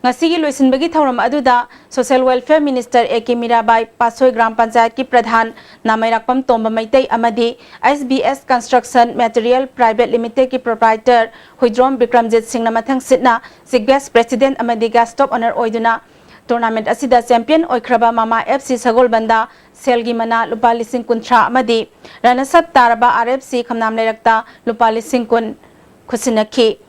ꯉꯁꯤꯒꯤ ꯂꯣꯏꯁꯤꯟꯕꯒꯤ ꯊꯧꯔꯝ ꯑꯗꯨꯗ Social Welfare Minister A K Mirabai, Patsoi gram ꯄꯟꯆꯥꯌꯠꯀꯤ ꯄ꯭ꯔꯙꯥꯟ ꯅꯥꯃꯩꯔꯥꯛꯄꯝ ꯇꯣꯝꯕ ꯃꯩꯇꯩ ꯑꯃꯗꯤ S B S Construction Material Private Limitedꯀꯤ proprietor Huidrom Bikramjit ꯁꯤꯡꯅ ꯃꯊꯪ ꯁꯤꯠꯅ Chief Guest President ꯑꯃꯗꯤ Guest of Honour ꯑꯣꯏꯗꯨꯅ tournament ꯑꯁꯤꯗ champion ꯑꯣꯏꯈ꯭ꯔꯕ ꯃꯃꯥ F C ꯁꯒꯣꯜꯕꯟꯗ ꯁꯦꯜꯒꯤ ꯃꯅꯥ ꯂꯨꯄꯥ ꯂꯤꯁꯤꯡ ꯀꯨꯟꯊ꯭ꯔꯥ ꯑꯃꯗꯤ runners up ꯇꯥꯔꯕ R F C ꯈꯝꯅꯥꯝ ꯂꯩꯔꯛꯇ ꯂꯨꯄꯥ ꯂꯤꯁꯤꯡ ꯀꯨꯟ ꯈꯨꯠꯁꯤꯟꯅꯈꯤ꯫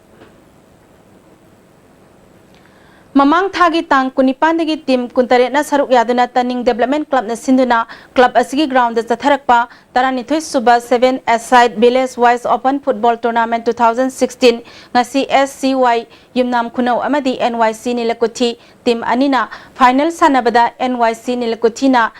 ꯃꯃꯥꯡ ꯊꯥꯒꯤ ꯇꯥꯡ ꯀꯨꯟꯅꯤꯄꯥꯟꯗꯒꯤ team ꯀꯨꯟꯇꯔꯦꯠꯅ ꯁꯔꯨꯛ ꯌꯥꯗꯨꯅ ꯇꯅꯤꯡ Development Clubꯅ ꯁꯤꯟꯗꯨꯅ club ꯑꯁꯤꯒꯤ groundꯗ ꯆꯠꯊꯔꯛꯄ ꯇꯔꯥꯅꯤꯊꯣꯏ ꯁꯨꯕ Seven Aside Village Wise Open Football Tournament two thousand sixteen ꯉꯁꯤ S C Y ꯌꯨꯝꯅꯥꯝ ꯈꯨꯅꯧ ꯑꯃꯗꯤ N Y C ꯅꯤꯂꯀꯨꯊꯤ team ꯑꯅꯤꯅ final ꯁꯥꯟꯅꯕꯗ N Y C ꯅꯤꯂꯀꯨꯊꯤꯅ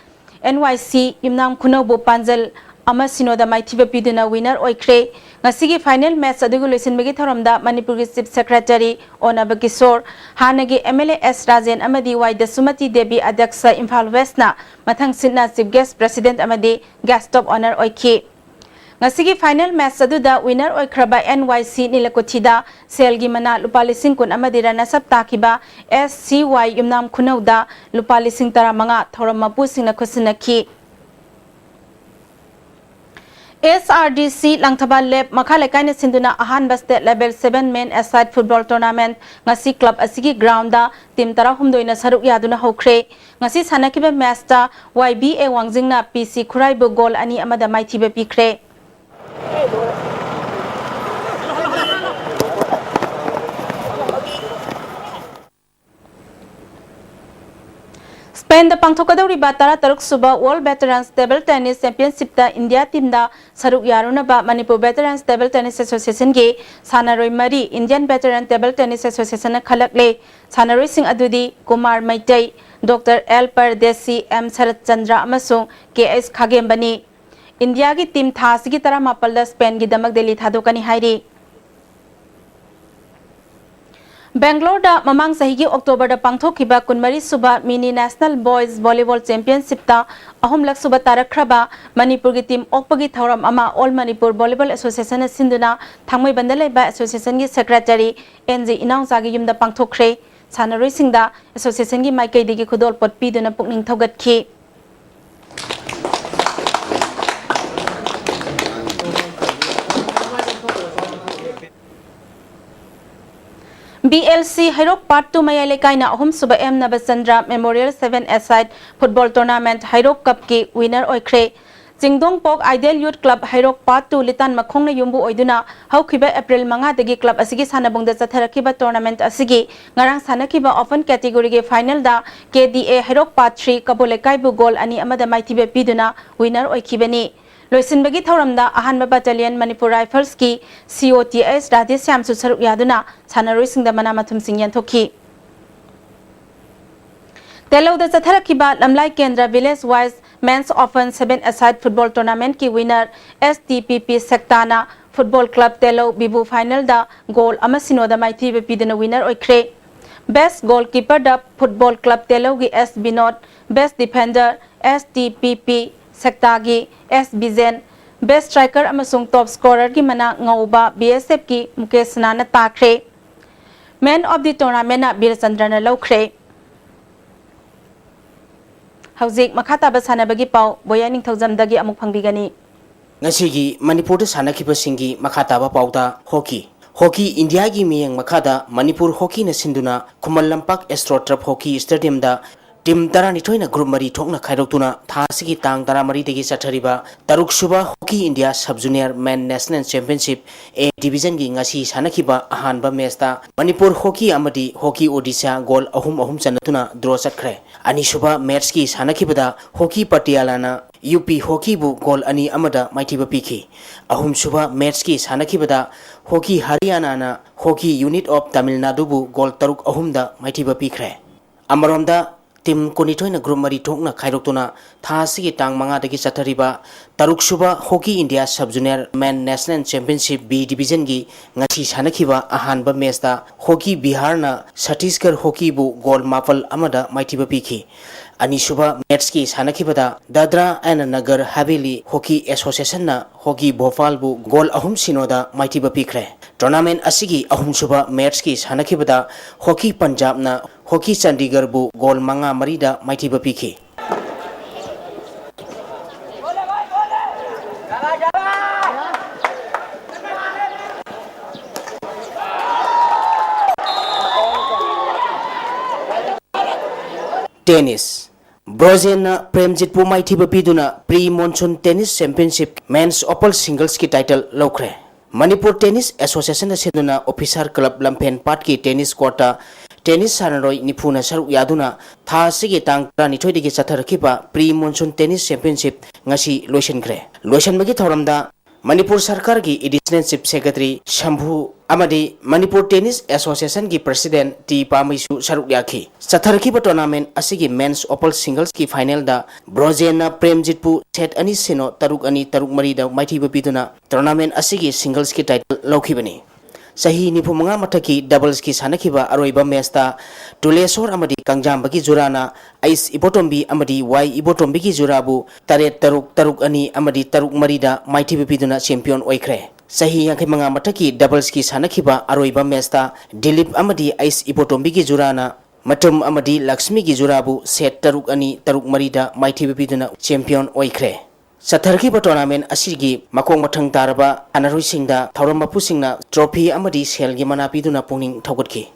N Y C ꯌꯨꯝꯅꯥꯝ ꯈꯨꯅꯧꯕꯨ ꯄꯥꯟꯖꯜ ꯑꯃ ꯁꯤꯅꯣꯗ ꯃꯥꯏꯊꯤꯕ ꯄꯤꯗꯨꯅ winner ꯑꯣꯏꯈ꯭ꯔꯦ꯫ ꯉꯁꯤꯒꯤ final match ꯑꯗꯨꯒꯤ ꯂꯣꯏꯁꯤꯟꯕꯒꯤ ꯊꯧꯔꯝꯗ ꯃꯅꯤꯄꯨꯔꯒꯤ Chief Secretary ꯑꯣꯅꯕ ꯀꯤꯁꯣꯔ, ꯍꯥꯟꯅꯒꯤ M L A S Rajen ꯑꯃꯗꯤ Y ꯗꯁꯨꯃꯇꯤ ꯗꯦꯕꯤ ꯑꯗ꯭ꯌꯛꯁ ꯏꯝꯐꯥꯜ Westꯅ ꯃꯊꯪ ꯁꯤꯠꯅ Chief Guest President ꯑꯃꯗꯤ Guest of Honour ꯑꯣꯏꯈꯤ꯫ ꯉꯁꯤꯒꯤ final match ꯑꯗꯨꯗ winner ꯑꯣꯏꯈ꯭ꯔꯕ N Y C ꯅꯤꯂꯀꯨꯊꯤꯗ ꯁꯦꯜꯒꯤ ꯃꯅꯥ ꯂꯨꯄꯥ ꯂꯤꯁꯤꯡ ꯀꯨꯟ ꯑꯃꯗꯤ runners up ꯇꯥꯈꯤꯕ S C Y ꯌꯨꯝꯅꯥꯝ ꯈꯨꯅꯧꯗ ꯂꯨꯄꯥ ꯂꯤꯁꯤꯡ ꯇꯔꯥꯃꯉꯥ ꯊꯧꯔꯝ ꯃꯄꯨꯁꯤꯡꯅ ꯈꯨꯠꯁꯤꯟꯅꯈꯤ꯫ S R D C Langthabal ꯂꯦꯞ ꯃꯈꯥ ꯂꯩꯀꯥꯏꯅ ꯁꯤꯟꯗꯨꯅ ꯑꯍꯥꯟꯕ state level seven man aside football tournament ꯉꯁꯤ club ꯑꯁꯤꯒꯤ groundꯗ team ꯇꯔꯥꯍꯨꯝꯗꯣꯏꯅ ꯁꯔꯨꯛ ꯌꯥꯗꯨꯅ ꯍꯧꯈ꯭ꯔꯦ꯫ ꯉꯁꯤ ꯁꯥꯟꯅꯈꯤꯕ matchꯇ Y B A ꯋꯥꯡꯖꯤꯡꯅ P C ꯈꯨꯔꯥꯏꯕꯨ goal ꯑꯅꯤ ꯑꯃꯗ ꯃꯥꯏꯊꯤꯕ ꯄꯤꯈ꯭ꯔꯦ꯫ Spainꯗ ꯄꯥꯡꯊꯣꯛꯀꯗꯧꯔꯤꯕ ꯇꯔꯥꯇꯔꯨꯛ ꯁꯨꯕ World Veterans Table Tennis Championshipꯇ India teamꯗ ꯁꯔꯨꯛ ꯌꯥꯔꯨꯅꯕ Manipur Veterans Table Tennis Associationꯒꯤ ꯁꯥꯟꯅꯔꯣꯏ ꯃꯔꯤ Indian Veteran Table Tennis Associationꯅ ꯈꯜꯂꯛꯂꯦ꯫ ꯁꯥꯟꯅꯔꯣꯏꯁꯤꯡ ꯑꯗꯨꯗꯤ Kumar Meitei, Doctor L ꯄꯔꯗꯦꯁꯤ, M Saratchandra ꯑꯃꯁꯨꯡ K H ꯈꯥꯒꯦꯝꯕꯅꯤ꯫ ꯏꯟꯗꯤꯌꯥꯒꯤ team ꯊꯥ ꯑꯁꯤꯒꯤ ꯇꯔꯥꯃꯥꯄꯜꯗ ꯁ꯭ꯄꯦꯟꯒꯤꯗꯃꯛ ꯗꯦꯜꯂꯤ ꯊꯥꯗꯣꯛꯀꯅꯤ ꯍꯥꯏꯔꯤ꯫ ꯕꯦꯡꯒ꯭ꯂꯣꯔꯗ ꯃꯃꯥꯡ ꯆꯍꯤꯒꯤ ꯑꯣꯛꯇꯣꯕꯔꯗ ꯄꯥꯡꯊꯣꯛꯈꯤꯕ ꯀꯨꯟꯃꯔꯤ ꯁꯨꯕ Mini National Boys Volleyball Championshipꯇ ꯑꯍꯨꯝꯂꯛ ꯁꯨꯕ ꯇꯥꯔꯛꯈ꯭ꯔꯕ ꯃꯅꯤꯄꯨꯔꯒꯤ team ꯑꯣꯛꯄꯒꯤ ꯊꯧꯔꯝ ꯑꯃ All Manipur Volleyball Associationꯅ ꯁꯤꯟꯗꯨꯅ ꯊꯥꯡꯃꯩꯕꯟꯗ ꯂꯩꯕ associationꯒꯤ secretary N G ꯏꯅꯥꯎꯆꯥꯒꯤ ꯌꯨꯝꯗ ꯄꯥꯡꯊꯣꯛꯈ꯭ꯔꯦ꯫ ꯁꯥꯟꯅꯔꯣꯏꯁꯤꯡꯗ ꯑꯦꯁꯣꯁꯤꯌꯦꯁꯟꯒꯤ ꯃꯥꯏꯀꯩꯗꯒꯤ ꯈꯨꯗꯣꯜꯄꯣꯠ ꯄꯤꯗꯨꯅ ꯄꯨꯛꯅꯤꯡ ꯊꯧꯒꯠꯈꯤ꯫ ꯕꯤ ꯑꯦꯜ ꯁꯤ ꯍꯩꯔꯣꯛ ꯄꯥꯔꯠ ꯇꯨ ꯃꯌꯥꯏ ꯂꯩꯀꯥꯏꯅ ꯑꯍꯨꯝꯁꯨꯕ M Nabachandra memorial seven aside football tournament Heirok ꯀꯞꯀꯤ ꯋꯤꯅꯔ ꯑꯣꯏꯈ꯭ꯔꯦ꯫ Chingdongpok ideal youth club Heirok part two ꯂꯤꯇꯥꯟ ꯃꯈꯣꯡꯅ ꯌꯨꯝꯕꯨ ꯑꯣꯏꯗꯨꯅ ꯍꯧꯈꯤꯕ ꯑꯦꯄ꯭ꯔꯤꯜ ꯃꯉꯥꯗꯒꯤ ꯀ꯭ꯂꯕ ꯑꯁꯤꯒꯤ ꯁꯥꯟꯅꯕꯨꯡꯗ ꯆꯠꯊꯔꯛꯈꯤꯕ ꯇꯣꯔꯅꯥꯃꯦꯟꯠ ꯑꯁꯤꯒꯤ ꯉꯔꯥꯡ ꯁꯥꯟꯅꯈꯤꯕ ꯑꯣꯄꯟ ꯀꯦꯇꯦꯒꯣꯔꯤꯒꯤ ꯐꯥꯏꯅꯦꯜꯗ ꯀꯦ ꯗꯤ ꯑꯦ ꯍꯩꯔꯣꯛ ꯄꯥꯔꯠ ꯊ꯭ꯔꯤ ꯀꯕꯣ ꯂꯩꯀꯥꯏꯕꯨ ꯒꯣꯜ ꯑꯅꯤ ꯑꯃꯗ ꯃꯥꯏꯊꯤꯕ ꯄꯤꯗꯨꯅ ꯋꯤꯅꯔ ꯑꯣꯏꯈꯤꯕꯅꯤ꯫ ꯂꯣꯏꯁꯤꯟꯕꯒꯤ ꯊꯧꯔꯝꯗ ꯑꯍꯥꯟꯕ ꯕꯠꯇꯥꯂꯤꯌꯟ ꯃꯅꯤꯄꯨꯔ ꯔꯥꯏꯐꯜꯁꯀꯤ ꯁꯤ ꯑꯣ ꯇꯤ ꯑꯦꯁ ꯔꯥꯙꯦꯁ꯭ꯌꯥꯝꯁꯨ ꯁꯔꯨꯛ ꯌꯥꯗꯨꯅ ꯁꯥꯟꯅꯔꯣꯏꯁꯤꯡꯗ ꯃꯅꯥ ꯃꯊꯨꯝꯁꯤꯡ ꯌꯦꯟꯊꯣꯛꯈꯤ꯫ ꯇꯦꯂꯧꯗ ꯆꯠꯊꯔꯛꯈꯤꯕ Lamlai Kendra village wise men's open seven aside football ꯇꯣꯔꯅꯥꯃꯦꯟꯠꯀꯤ winner S T P P ꯁꯦꯛꯇꯥꯅ ꯐꯨꯠꯕꯣꯜ ꯀ꯭ꯂꯕ ꯇꯦꯂꯧ ꯕꯤꯕꯨ ꯐꯥꯏꯅꯦꯜꯗ ꯒꯣꯜ ꯑꯃ ꯁꯤꯅꯣꯗ ꯃꯥꯏꯊꯤꯕ ꯄꯤꯗꯨꯅ ꯋꯤꯅꯔ ꯑꯣꯏꯈ꯭ꯔꯦ꯫ ꯕꯦꯁ ꯒꯣꯜ ꯀꯤꯄꯔꯗ ꯐꯨꯠꯕꯣꯜ ꯀ꯭ꯂꯕ ꯇꯦꯂꯧꯒꯤ S Binod, best defender S T P P ꯁꯦꯛꯇꯥꯒꯤ ꯑꯦꯁ ꯕꯤꯖꯦꯟ, ꯕꯦꯁ ꯁ꯭ꯇ꯭ꯔꯥꯏꯀꯔ ꯑꯃꯁꯨꯡ ꯇꯣꯞ ꯁ꯭ꯀꯣꯔꯔꯒꯤ ꯃꯅꯥ ꯉꯧꯕ ꯕꯤ ꯑꯦꯁ ꯑꯦꯐꯀꯤ ꯃꯨꯀꯦꯁꯅꯥꯅ ꯇꯥꯈ꯭ꯔꯦ꯫ ꯃꯦꯟ ꯑꯣꯐ ꯗꯤ ꯇꯣꯔꯅꯥꯃꯦꯟꯠꯅ ꯕꯤꯔꯆꯟꯗ꯭ꯔꯅ ꯂꯧꯈ꯭ꯔꯦ꯫ ꯍꯧꯖꯤꯛ ꯃꯈꯥ ꯇꯥꯕ ꯁꯥꯟꯅꯕꯒꯤ ꯄꯥꯎ ꯕꯣꯌꯥ ꯅꯤꯡꯊꯧꯖꯝꯗꯒꯤ ꯑꯃꯨꯛ ꯐꯪꯕꯤꯒꯅꯤ꯫ ꯉꯁꯤꯒꯤ ꯃꯅꯤꯄꯨꯔꯗ ꯁꯥꯟꯅꯈꯤꯕꯁꯤꯡꯒꯤ ꯃꯈꯥ ꯇꯥꯕ ꯄꯥꯎꯗ ꯍꯣꯀꯤ꯫ ꯍꯣꯀꯤ ꯏꯟꯗꯤꯌꯥꯒꯤ ꯃꯤꯠꯌꯦꯡ ꯃꯈꯥꯗ ꯃꯅꯤꯄꯨꯔ ꯍꯣꯀꯤꯅ ꯁꯤꯟꯗꯨꯅ Khuman Lampak astro turf hockey ꯁ꯭ꯇꯦꯗꯤꯌꯝꯗ ꯇꯤꯝ ꯇꯔꯥꯅꯤꯊꯣꯏꯅ ꯒ꯭ꯔꯨꯞ ꯃꯔꯤ ꯊꯣꯛꯅ ꯈꯥꯏꯗꯣꯛꯇꯨꯅ ꯊꯥ ꯑꯁꯤꯒꯤ ꯇꯥꯡ ꯇꯔꯥꯃꯔꯤꯗꯒꯤ ꯆꯠꯊꯔꯤꯕ ꯇꯔꯨꯛꯁꯨꯕ hockey India sub junior men national championship A ꯗꯤꯕꯤꯖꯟꯒꯤ ꯉꯁꯤ ꯁꯥꯟꯅꯈꯤꯕ ꯑꯍꯥꯟꯕ ꯃꯦꯆꯇ ꯃꯅꯤꯄꯨꯔ ꯍꯣꯀꯤ ꯑꯃꯗꯤ ꯍꯣꯀꯤ ꯑꯣꯗꯤꯁꯥ ꯒꯣꯜ ꯑꯍꯨꯝ ꯑꯍꯨꯝ ꯆꯟꯅꯗꯨꯅ ꯗ꯭ꯔꯣ ꯆꯠꯈ꯭ꯔꯦ꯫ ꯑꯅꯤꯁꯨꯕ ꯃꯦꯆꯀꯤ ꯁꯥꯟꯅꯈꯤꯕꯗ ꯍꯣꯀꯤ ꯄꯇꯤꯌꯥꯂꯥꯅ ꯌꯨ ꯄꯤ ꯍꯣꯀꯤꯕꯨ ꯒꯣꯜ ꯑꯅꯤ ꯑꯃꯗ ꯃꯥꯏꯊꯤꯕ ꯄꯤꯈꯤ꯫ ꯑꯍꯨꯝꯁꯨꯕ ꯃꯦꯆꯀꯤ ꯁꯥꯟꯅꯈꯤꯕꯗ ꯍꯣꯀꯤ ꯍꯔꯤꯌꯥꯅꯥꯅ ꯍꯣꯀꯤ ꯌꯨꯅꯤꯠ ꯑꯣꯐ ꯇꯥꯃꯤꯜ ꯅꯥꯗꯨꯕꯨ ꯒꯣꯜ ꯇꯔꯨꯛ ꯑꯍꯨꯝꯗ ꯃꯥꯏꯊꯤꯕ ꯄꯤꯈ꯭ꯔꯦ꯫ ꯑꯃꯔꯣꯝꯗ, ꯇꯤꯝ ꯀꯨꯟꯅꯤꯊꯣꯏꯅ ꯒ꯭ꯔꯨꯞ ꯃꯔꯤ ꯊꯣꯛꯅ ꯈꯥꯏꯗꯣꯛꯇꯨꯅ ꯊꯥ ꯑꯁꯤꯒꯤ ꯇꯥꯡ ꯃꯉꯥꯗꯒꯤ ꯆꯠꯊꯔꯤꯕ ꯇꯔꯨꯛꯁꯨꯕ hockey India sub junior men national championship B ꯗꯤꯕꯤꯖꯟꯒꯤ ꯉꯁꯤ ꯁꯥꯟꯅꯈꯤꯕ ꯑꯍꯥꯟꯕ ꯃꯦꯆꯇ ꯍꯣꯀꯤ ꯕꯤꯍꯥꯔꯅ ꯁꯇꯤꯁꯒꯔ ꯍꯣꯀꯤꯕꯨ ꯒꯣꯜ ꯃꯥꯄꯜ ꯑꯃꯗ ꯃꯥꯏꯊꯤꯕ ꯄꯤꯈꯤ꯫ ꯑꯅꯤꯁꯨꯕ ꯃꯦꯆꯀꯤ ꯁꯥꯟꯅꯈꯤꯕꯗ ꯗꯥꯗ꯭ꯔꯥ ꯑꯦꯟ ꯅꯒꯔ ꯍꯥꯕꯦꯂꯤ ꯍꯣꯀꯤ ꯑꯦꯁꯣꯁꯤꯌꯦꯁꯟꯅ ꯍꯣꯀꯤ ꯚꯣꯄꯥꯜꯕꯨ ꯒꯣꯜ ꯑꯍꯨꯝ ꯁꯤꯅꯣꯗ ꯃꯥꯏꯊꯤꯕ ꯄꯤꯈ꯭ꯔꯦ꯫ Tournament ꯑꯁꯤꯒꯤ ꯑꯍꯨꯝꯁꯨꯕ ꯃꯦꯆꯀꯤ ꯁꯥꯟꯅꯈꯤꯕꯗ ꯍꯣꯀꯤ ꯄꯟꯖꯥꯕꯅ ꯍꯣꯀꯤ ꯆꯟꯗꯤꯒꯔꯕꯨ ꯒꯣꯜ ꯃꯉꯥ ꯃꯔꯤꯗ ꯃꯥꯏꯊꯤꯕ ꯄꯤꯈꯤ꯫ Tennis. ꯕ꯭ꯔꯣꯖꯦꯟꯅ ꯄ꯭ꯔꯦꯝꯖꯤꯠꯄꯨ ꯃꯥꯏꯊꯤꯕ ꯄꯤꯗꯨꯅ Pre Monsoon Tennis Championship Men's Open Singlesꯀꯤ title ꯂꯧꯈ꯭ꯔꯦ꯫ ꯃꯅꯤꯄꯨꯔ Tennis Associationꯅ ꯁꯤꯟꯗꯨꯅ Officer Club Lamphel ꯄꯥꯠꯀꯤ tennis courtꯇ tennis ꯁꯥꯟꯅꯔꯣꯏ ꯅꯤꯐꯨꯅ ꯁꯔꯨꯛ ꯌꯥꯗꯨꯅ ꯊꯥ ꯑꯁꯤꯒꯤ ꯇꯥꯡ ꯇꯔꯥꯅꯤꯊꯣꯏꯗꯒꯤ ꯆꯠꯊꯔꯛꯈꯤꯕ Pre Monsoon Tennis Championship ꯉꯁꯤ ꯂꯣꯏꯁꯤꯟꯈ꯭ꯔꯦ꯫ ꯂꯣꯏꯁꯤꯟꯕꯒꯤ ꯊꯧꯔꯝꯗ ꯃꯅꯤꯄꯨꯔ ꯁꯔꯀꯥꯔꯒꯤ Additional Chief Secretary ꯁꯝꯚꯨ ꯑꯃꯗꯤ ꯃꯅꯤꯄꯨꯔ Tennis Associationꯒꯤ President ꯇꯤ ꯄꯥꯃꯩꯁꯨ ꯁꯔꯨꯛ ꯌꯥꯈꯤ꯫ ꯆꯠꯊꯔꯛꯈꯤꯕ tournament ꯑꯁꯤꯒꯤ Men's Open Singlesꯀꯤ finalꯗ ꯕ꯭ꯔꯣꯖꯦꯟꯅ ꯄ꯭ꯔꯦꯝꯖꯤꯠꯄꯨ set ꯑꯅꯤ ꯁꯤꯅꯣ, ꯇꯔꯨꯛ ꯑꯅꯤ, ꯇꯔꯨꯛ ꯃꯔꯤꯗ ꯃꯥꯏꯊꯤꯕ ꯄꯤꯗꯨꯅ tournament ꯑꯁꯤꯒꯤ singlesꯀꯤ title ꯂꯧꯈꯤꯕꯅꯤ꯫ ꯆꯍꯤ ꯅꯤꯐꯨ ꯃꯉꯥ ꯃꯊꯛꯀꯤ doublesꯀꯤ ꯁꯥꯟꯅꯈꯤꯕ ꯑꯔꯣꯏꯕ matchꯇ ꯇꯨꯂꯦꯁꯣꯔ ꯑꯃꯗꯤ ꯀꯪꯖꯥꯝꯕꯒꯤ ꯖꯨꯔꯥꯅ ꯑꯩꯁ ꯏꯕꯣꯇꯣꯝꯕꯤ ꯑꯃꯗꯤ ꯋꯥꯏ ꯏꯕꯣꯇꯣꯝꯕꯤꯒꯤ ꯖꯨꯔꯥꯕꯨ ꯇꯔꯦꯠ ꯇꯔꯨꯛ, ꯇꯔꯨꯛ ꯑꯅꯤ ꯑꯃꯗꯤ ꯇꯔꯨꯛ ꯃꯔꯤꯗ ꯃꯥꯏꯊꯤꯕ ꯄꯤꯗꯨꯅ champion ꯑꯣꯏꯈ꯭ꯔꯦ꯫ ꯆꯍꯤ ꯌꯥꯡꯈꯩ ꯃꯉꯥ ꯃꯊꯛꯀꯤ doublesꯀꯤ ꯁꯥꯟꯅꯈꯤꯕ ꯑꯔꯣꯏꯕ matchꯇ ꯗꯤꯂꯤꯞ ꯑꯃꯗꯤ ꯑꯩꯁ ꯏꯕꯣꯇꯣꯝꯕꯤꯒꯤ ꯖꯨꯔꯥꯅ ꯃꯇꯨꯝ ꯑꯃꯗꯤ ꯂꯛꯁꯃꯤꯒꯤ ꯖꯨꯔꯥꯕꯨ set ꯇꯔꯨꯛ ꯑꯅꯤ, ꯇꯔꯨꯛ ꯃꯔꯤꯗ ꯃꯥꯏꯊꯤꯕ ꯄꯤꯗꯨꯅ champion ꯑꯣꯏꯈ꯭ꯔꯦ꯫ ꯆꯠꯊꯔꯛꯈꯤꯕ tournament ꯑꯁꯤꯒꯤ ꯃꯈꯣꯡ ꯃꯊꯪ ꯇꯥꯔꯕ ꯁꯥꯟꯅꯔꯣꯏꯁꯤꯡꯗ ꯊꯧꯔꯝ ꯃꯄꯨꯁꯤꯡꯅ trophy ꯑꯃꯗꯤ ꯁꯦꯜꯒꯤ ꯃꯅꯥ ꯄꯤꯗꯨꯅ ꯄꯨꯛꯅꯤꯡ ꯊꯧꯒꯠꯈꯤ꯫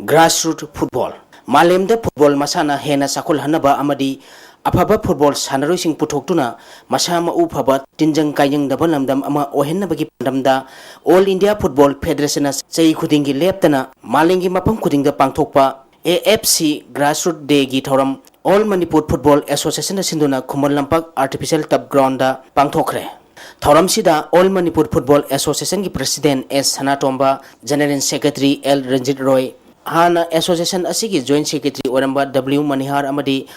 Grassroot football꯫ ꯃꯥꯂꯦꯝꯗ football ꯃꯁꯥꯟꯅ ꯍꯦꯟꯅ ꯆꯥꯎꯈꯠꯍꯟꯅꯕ ꯑꯃꯗꯤ ꯑꯐꯕ football ꯁꯥꯟꯅꯔꯣꯏꯁꯤꯡ ꯄꯨꯊꯣꯛꯇꯨꯅ ꯃꯁꯥ ꯃꯎ ꯐꯕ, ꯇꯤꯟꯖꯪ ꯀꯥꯏꯖꯪꯗꯕ ꯂꯝꯗꯝ ꯑꯃ ꯑꯣꯏꯍꯟꯅꯕꯒꯤ ꯄꯥꯟꯗꯝꯗ All India Football Federationꯅ ꯆꯍꯤ ꯈꯨꯗꯤꯡꯒꯤ ꯂꯦꯞꯇꯅ ꯃꯥꯂꯦꯝꯒꯤ ꯃꯐꯝ ꯈꯨꯗꯤꯡꯗ ꯄꯥꯡꯊꯣꯛꯄ A F C Grassroot Dayꯒꯤ ꯊꯧꯔꯝ All Manipur Football Associationꯅ ꯁꯤꯟꯗꯨꯅ ꯈꯨꯃꯟ ꯂꯝꯄꯥꯛ Artificial Turf Groundꯗ ꯄꯥꯡꯊꯣꯛꯈ꯭ꯔꯦ꯫ ꯊꯧꯔꯝꯁꯤꯗ All Manipur Football Associationꯒꯤ President ꯑꯦꯁ ꯁꯅꯥꯇꯣꯝꯕ, General Secretary ꯑꯦꯜ ꯔꯟꯖꯤꯠ ꯔꯣꯏ, ꯍꯥꯟꯅ association ꯑꯁꯤꯒꯤ Joint Secretary ꯑꯣꯏꯔꯝꯕ ꯗꯕ꯭ꯂꯤꯎ ꯃꯅꯤꯍꯥꯔ ꯑꯃꯗꯤ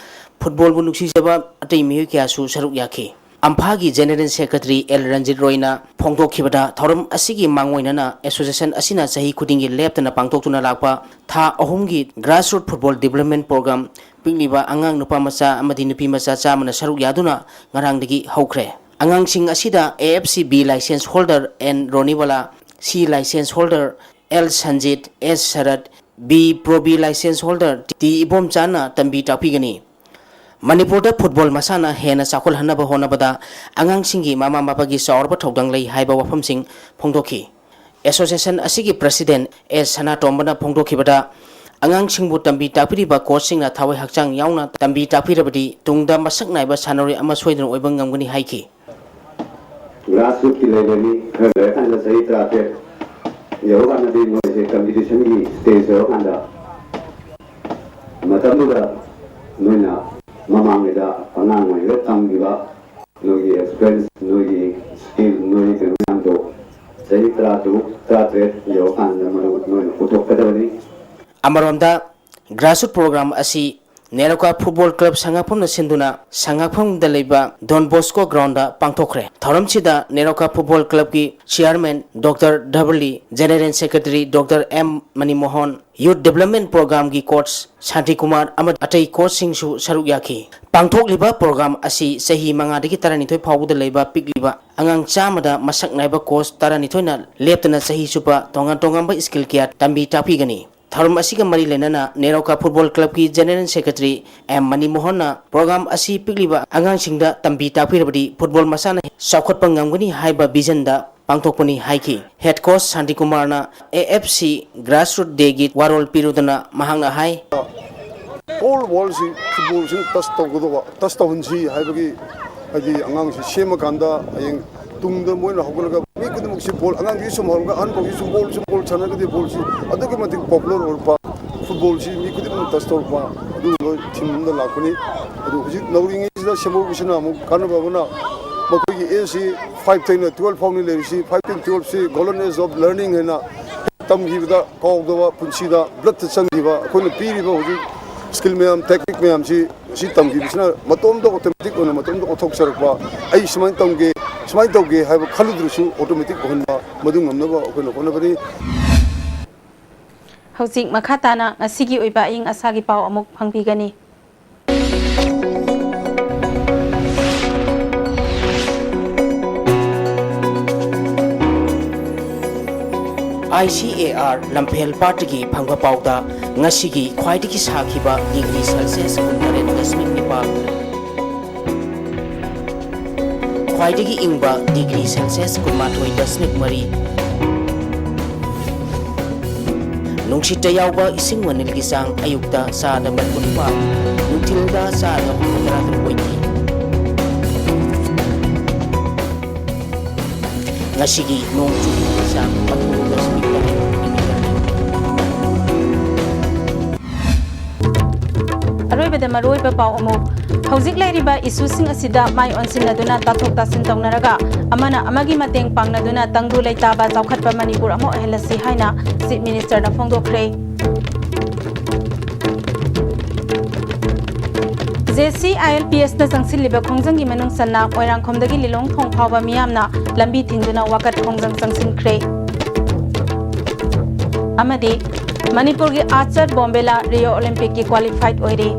footballꯕꯨ ꯅꯨꯡꯁꯤꯖꯕ ꯑꯇꯩ ꯃꯤꯑꯣꯏ ꯀꯌꯥꯁꯨ ꯁꯔꯨꯛ ꯌꯥꯈꯤ꯫ ꯑꯝꯐꯥꯒꯤ General Secretary ꯑꯦꯜ ꯔꯟꯖꯤꯠ ꯔꯣꯏꯅ ꯐꯣꯡꯗꯣꯛꯈꯤꯕꯗ, ꯊꯧꯔꯝ ꯑꯁꯤꯒꯤ ꯃꯥꯡꯑꯣꯏꯅꯅ association ꯑꯁꯤꯅ ꯆꯍꯤ ꯈꯨꯗꯤꯡꯒꯤ ꯂꯦꯞꯇꯅ ꯄꯥꯡꯊꯣꯛꯇꯨꯅ ꯂꯥꯛꯄ ꯊꯥ ꯑꯍꯨꯝꯒꯤ Grassroot Football Development Program ꯄꯤꯛꯂꯤꯕ ꯑꯉꯥꯡ ꯅꯨꯄꯥ ꯃꯆꯥ ꯑꯃꯗꯤ ꯅꯨꯄꯤ ꯃꯆꯥ ꯆꯥꯝꯃꯅ ꯁꯔꯨꯛ ꯌꯥꯗꯨꯅ ꯉꯔꯥꯡꯗꯒꯤ ꯍꯧꯈ꯭ꯔꯦ꯫ ꯑꯉꯥꯡꯁꯤꯡ ꯑꯁꯤꯗ A F C B license holder N Ronibala, C license holder L Sanjit, S Sarat, B Pro B license holder T ꯏꯕꯣꯝꯆꯥꯅ ꯇꯝꯕꯤ ꯇꯥꯛꯄꯤꯒꯅꯤ꯫ ꯃꯅꯤꯄꯨꯔꯗ ꯐꯨꯠꯕꯣꯜ ꯃꯁꯥꯟꯅ ꯍꯦꯟꯅ ꯆꯥꯎꯈꯠꯍꯟꯅꯕ ꯍꯣꯠꯅꯕꯗ ꯑꯉꯥꯡꯁꯤꯡꯒꯤ ꯃꯃꯥ ꯃꯄꯥꯒꯤ ꯆꯥꯎꯔꯕ ꯊꯧꯗꯥꯡ ꯂꯩ ꯍꯥꯏꯕ ꯋꯥꯐꯝꯁꯤꯡ ꯐꯣꯡꯗꯣꯛꯈꯤ꯫ Association ꯑꯁꯤꯒꯤ President ꯑꯦꯁ ꯁꯅꯥꯇꯣꯝꯕꯅ ꯐꯣꯡꯗꯣꯛꯈꯤꯕꯗ, ꯑꯉꯥꯡꯁꯤꯡꯕꯨ ꯇꯝꯕꯤ ꯇꯥꯛꯄꯤꯔꯤꯕ coachꯁꯤꯡꯅ ꯊꯋꯥꯏ ꯍꯛꯆꯥꯡ ꯌꯥꯎꯅ ꯇꯝꯕꯤ ꯇꯥꯛꯄꯤꯔꯕꯗꯤ ꯇꯨꯡꯗ ꯃꯁꯛ ꯅꯥꯏꯕ ꯁꯥꯟꯅꯔꯣꯏ ꯑꯃ ꯁꯣꯏꯗꯅ ꯑꯣꯏꯕ ꯉꯝꯒꯅꯤ ꯍꯥꯏꯈꯤ꯫ Grassrootꯀꯤ ꯂꯩꯕꯅꯤ, ꯈꯔ ꯂꯩꯔꯀꯥꯟꯗ ꯆꯍꯤ ꯇꯔꯥꯇꯔꯦꯠ ꯌꯧꯔꯀꯥꯟꯗꯗꯤ ꯃꯣꯏꯁꯦ competitionꯒꯤ stage ꯌꯧꯔꯀꯥꯟꯗ, ꯃꯇꯝꯗꯨꯗ ꯅꯣꯏꯅ ꯃꯃꯥꯡꯉꯩꯗ ꯑꯉꯥꯡ ꯑꯣꯏꯔꯤꯉꯩꯗ ꯇꯝꯈꯤꯕ ꯅꯣꯏꯒꯤ experience, ꯅꯣꯏꯒꯤ skill, ꯅꯣꯏꯒꯤ ꯀꯩꯅꯣ ꯃꯌꯥꯝꯗꯣ ꯆꯍꯤ ꯇꯔꯥꯇꯔꯨꯛ, ꯇꯔꯥꯇꯔꯦꯠ ꯌꯧꯔꯀꯥꯟꯗ ꯃꯗꯨ ꯅꯣꯏꯅ ꯄꯨꯊꯣꯛꯀꯗꯕꯅꯤ꯫ ꯑꯃꯔꯣꯝꯗ, Grassroot Program ꯑꯁꯤ ꯅꯦꯔꯣꯀꯥ Football Club ꯁꯉꯥꯛꯐꯝꯅ ꯁꯤꯟꯗꯨꯅ ꯁꯉꯥꯛꯐꯝꯗ ꯂꯩꯕ Don Bosco Groundꯗ ꯄꯥꯡꯊꯣꯛꯈ꯭ꯔꯦ꯫ ꯊꯧꯔꯝꯁꯤꯗ ꯅꯦꯔꯣꯀꯥ Football Clubꯀꯤ Chairman Doctor Dhabali, General Secretary Doctor M Manimohan, Youth Development Programꯒꯤ coach ꯁꯥꯟꯇꯤꯀꯨꯃꯥꯔ ꯑꯃꯗꯤ ꯑꯇꯩ coachꯁꯤꯡꯁꯨ ꯁꯔꯨꯛ ꯌꯥꯈꯤ꯫ ꯄꯥꯡꯊꯣꯛꯂꯤꯕ program ꯑꯁꯤ ꯆꯍꯤ ꯃꯉꯥꯗꯒꯤ ꯇꯔꯥꯅꯤꯊꯣꯏ ꯐꯥꯎꯕꯗ ꯂꯩꯕ ꯄꯤꯛꯂꯤꯕ ꯑꯉꯥꯡ ꯆꯥꯝꯃꯗ ꯃꯁꯛ ꯅꯥꯏꯕ coach ꯇꯔꯥꯅꯤꯊꯣꯏꯅ ꯂꯦꯞꯇꯅ ꯆꯍꯤ ꯆꯨꯞꯄ ꯇꯣꯉꯥꯟ ꯇꯣꯉꯥꯟꯕ skill ꯀꯌꯥ ꯇꯝꯕꯤ ꯇꯥꯛꯄꯤꯒꯅꯤ꯫ ꯊꯧꯔꯝ ꯑꯁꯤꯒ ꯃꯔꯤ ꯂꯩꯅꯅ ꯅꯦꯔꯣꯀꯥ Football Clubꯀꯤ General Secretary ꯑꯦꯝ ꯃꯅꯤꯃꯣꯍꯟꯅ program ꯑꯁꯤ ꯄꯤꯛꯂꯤꯕ ꯑꯉꯥꯡꯁꯤꯡꯗ ꯇꯝꯕꯤ ꯇꯥꯛꯄꯤꯔꯕꯗꯤ football ꯃꯁꯥꯟꯅ ꯆꯥꯎꯈꯠꯄ ꯉꯝꯒꯅꯤ ꯍꯥꯏꯕ visionꯗ ꯄꯥꯡꯊꯣꯛꯄꯅꯤ ꯍꯥꯏꯈꯤ꯫ Head coach ꯁꯥꯟꯇꯤꯀꯨꯃꯥꯔꯅ A F C Grassroot Dayꯒꯤ ꯋꯥꯔꯣꯜ ꯄꯤꯔꯨꯗꯨꯅ ꯃꯍꯥꯛꯅ ꯍꯥꯏ, Whole worldꯁꯤ footballꯁꯤꯅ touch ꯇꯧꯒꯗꯧꯕ, touch ꯇꯧꯍꯟꯁꯤ ꯍꯥꯏꯕꯒꯤ, ꯍꯥꯏꯗꯤ, ꯑꯉꯥꯡꯁꯤ ꯁꯦꯝꯃꯀꯥꯟꯗ ꯍꯌꯦꯡ ꯇꯨꯡꯗ ꯃꯣꯏꯅ ꯍꯧꯒꯠꯂꯒ ꯃꯤ ꯈꯨꯗꯤꯡꯃꯛꯁꯤ ball, ꯑꯉꯥꯡꯗꯒꯤ ꯁꯨꯝ ꯍꯧꯔꯒ ꯑꯍꯟ ꯐꯥꯎꯒꯤꯁꯨ ballꯁꯤ, ball ꯁꯥꯟꯅꯔꯒꯗꯤ ballꯁꯤ ꯑꯗꯨꯛꯀꯤ ꯃꯇꯤꯛ popular ꯑꯣꯏꯔꯛꯄ, footballꯁꯤ ꯃꯤ ꯈꯨꯗꯤꯡꯃꯛꯅ touch ꯇꯧꯔꯛꯄ, ꯑꯗꯨꯒꯨꯝꯕ theme ꯑꯃꯗ ꯂꯥꯛꯄꯅꯤ꯫ ꯑꯗꯨ ꯍꯧꯖꯤꯛ ꯅꯧꯔꯤꯉꯩꯁꯤꯗ ꯁꯦꯝꯍꯧꯕꯁꯤꯅ ꯑꯃꯨꯛ ꯀꯥꯟꯅꯕ ꯑꯃꯅ, ꯃꯈꯣꯏꯒꯤ age ꯁꯤ five ꯇꯩꯅ twelve ꯐꯥꯎꯅꯤ ꯂꯩꯔꯤꯁꯤ, five ꯇꯩꯅ twelve ꯁꯤ golden age of learning ꯍꯥꯏꯅ ꯇꯝꯈꯤꯕꯗ ꯀꯥꯎꯗꯕ, ꯄꯨꯟꯁꯤꯗ bloodꯇ ꯆꯪꯈꯤꯕ, ꯑꯩꯈꯣꯏꯅ ꯄꯤꯔꯤꯕ ꯍꯧꯖꯤꯛ skill ꯃꯌꯥꯝ, technique ꯃꯌꯥꯝꯁꯤ ꯁꯤ ꯇꯝꯈꯤꯕꯁꯤꯅ ꯃꯇꯣꯝꯇ ꯑꯣꯇꯣꯃꯦꯇꯤꯛ ꯑꯣꯏꯅ ꯃꯇꯣꯝꯇ ꯑꯣꯟꯊꯣꯛꯆꯔꯛꯄ, ꯑꯩ ꯁꯨꯃꯥꯏꯅ ꯇꯝꯒꯦ, ꯁꯨꯃꯥꯏꯅ ꯇꯧꯒꯦ ꯍꯥꯏꯕ ꯈꯜꯂꯨꯗ꯭ꯔꯁꯨ ꯑꯣꯇꯣꯃꯦꯇꯤꯛ ꯑꯣꯏꯍꯟꯕ, ꯃꯗꯨ ꯉꯝꯅꯕ ꯑꯩꯈꯣꯏꯅ ꯍꯣꯠꯅꯕꯅꯤ꯫ ꯍꯧꯖꯤꯛ ꯃꯈꯥ ꯇꯥꯅ ꯉꯁꯤꯒꯤ ꯑꯣꯏꯕ ꯑꯏꯪ ꯑꯁꯥꯒꯤ ꯄꯥꯎ ꯑꯃꯨꯛ ꯐꯪꯕꯤꯒꯅꯤ꯫ ꯑꯥꯏ ꯁꯤ ꯑꯦ ꯑꯥꯔ ꯂꯝꯐꯦꯜ ꯄꯥꯠꯇꯒꯤ ꯐꯪꯕ ꯄꯥꯎꯗ, ꯉꯁꯤꯒꯤ ꯈ꯭ꯋꯥꯏꯗꯒꯤ ꯁꯥꯈꯤꯕ ꯗꯤꯒ꯭ꯔꯤ ꯁꯦꯜꯁꯤꯌꯁ ꯀꯨꯟꯇꯔꯦꯠ ꯗꯁꯃꯤꯛ ꯅꯤꯄꯥꯜ, ꯈ꯭ꯋꯥꯏꯗꯒꯤ ꯏꯪꯕ ꯗꯤꯒ꯭ꯔꯤ ꯁꯦꯜꯁꯤꯌꯁ ꯀꯨꯟꯃꯥꯊꯣꯏ ꯗꯁꯃꯤꯛ ꯃꯔꯤ, ꯅꯨꯡꯁꯤꯠꯇ ꯌꯥꯎꯕ ꯏꯁꯤꯡ ꯃꯅꯤꯜꯒꯤ ꯆꯥꯡ ꯑꯌꯨꯛꯇ ꯆꯥꯗ ꯃꯔꯤꯐꯨ ꯅꯤꯄꯥꯜ, ꯅꯨꯡꯊꯤꯜꯗ ꯆꯥꯗ ꯍꯨꯝꯐꯨꯇꯔꯥ ꯇꯔꯨꯛ ꯑꯣꯏꯈꯤ꯫ ꯉꯁꯤꯒꯤ ꯅꯣꯡ ꯆꯨꯕꯒꯤ ꯆꯥꯡ ꯃꯔꯤꯐꯨ ꯗꯁꯃꯤꯛ ꯇꯔꯦꯠ ꯃꯤꯂꯤꯃꯤꯇꯔ꯫ ꯑꯔꯣꯏꯕꯗ ꯃꯔꯨꯑꯣꯏꯕ ꯄꯥꯎ ꯑꯃꯨꯛ꯫ ꯍꯧꯖꯤꯛ ꯂꯩꯔꯤꯕ ꯏꯁꯨꯁꯤꯡ ꯑꯁꯤꯗ ꯃꯥꯏ ꯑꯣꯟꯁꯤꯟꯅꯗꯨꯅ ꯇꯥꯊꯣꯛ ꯇꯥꯁꯤꯟ ꯇꯧꯅꯔꯒ ꯑꯃꯅ ꯑꯃꯒꯤ ꯃꯇꯦꯡ ꯄꯥꯡꯅꯗꯨꯅ ꯇꯪꯗꯨ ꯂꯩꯇꯥꯕ ꯆꯥꯎꯈꯠꯄ ꯃꯅꯤꯄꯨꯔ ꯑꯃ ꯑꯣꯏꯍꯜꯂꯁꯤ ꯍꯥꯏꯅ chief ꯃꯤꯅꯤꯁꯇꯔꯅ ꯐꯣꯡꯗꯣꯛꯈ꯭ꯔꯦ꯫ J C I L P ꯑꯦꯁꯅ ꯆꯪꯁꯤꯜꯂꯤꯕ ꯈꯣꯡꯖꯪꯒꯤ ꯃꯅꯨꯡ ꯆꯟꯅ ꯃꯣꯏꯔꯥꯡꯈꯣꯝꯗꯒꯤ ꯂꯤꯂꯣꯡ ꯊꯣꯡ ꯐꯥꯎꯕ ꯃꯤꯌꯥꯝꯅ ꯂꯝꯕꯤ ꯊꯤꯡꯗꯨꯅ ꯋꯥꯀꯠ ꯈꯣꯡꯖꯪ ꯆꯪꯁꯤꯟꯈ꯭ꯔꯦ꯫ ꯑꯃꯗꯤ ꯃꯅꯤꯄꯨꯔꯒꯤ ꯑꯥꯔꯆꯔ ꯕꯣꯝꯕꯦꯂꯥ ꯔꯤꯑꯣ ꯑꯣꯂꯤꯝꯄꯤꯛꯀꯤ ꯀ꯭ꯋꯥꯂꯤꯐꯥꯏꯠ ꯑꯣꯏꯔꯦ꯫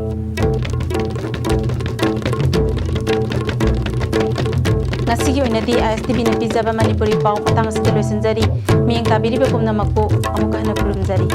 ꯉꯁꯤꯒꯤ ꯑꯣꯏꯅꯗꯤ ꯑꯥꯏ ꯑꯦꯁ ꯇꯤ ꯚꯤꯅ ꯄꯤꯖꯕ ꯃꯅꯤꯄꯨꯔꯤ ꯄꯥꯎ ꯃꯇꯥꯡ ꯑꯁꯤꯗ ꯂꯣꯏꯁꯤꯟꯖꯔꯤ꯫ ꯃꯤꯠꯌꯦꯡ ꯇꯥꯕꯤꯔꯤꯕ ꯄꯨꯝꯅꯃꯛꯄꯨ ꯑꯃꯨꯛꯀ ꯍꯟꯅ ꯈꯨꯔꯨꯝꯖꯔꯤ꯫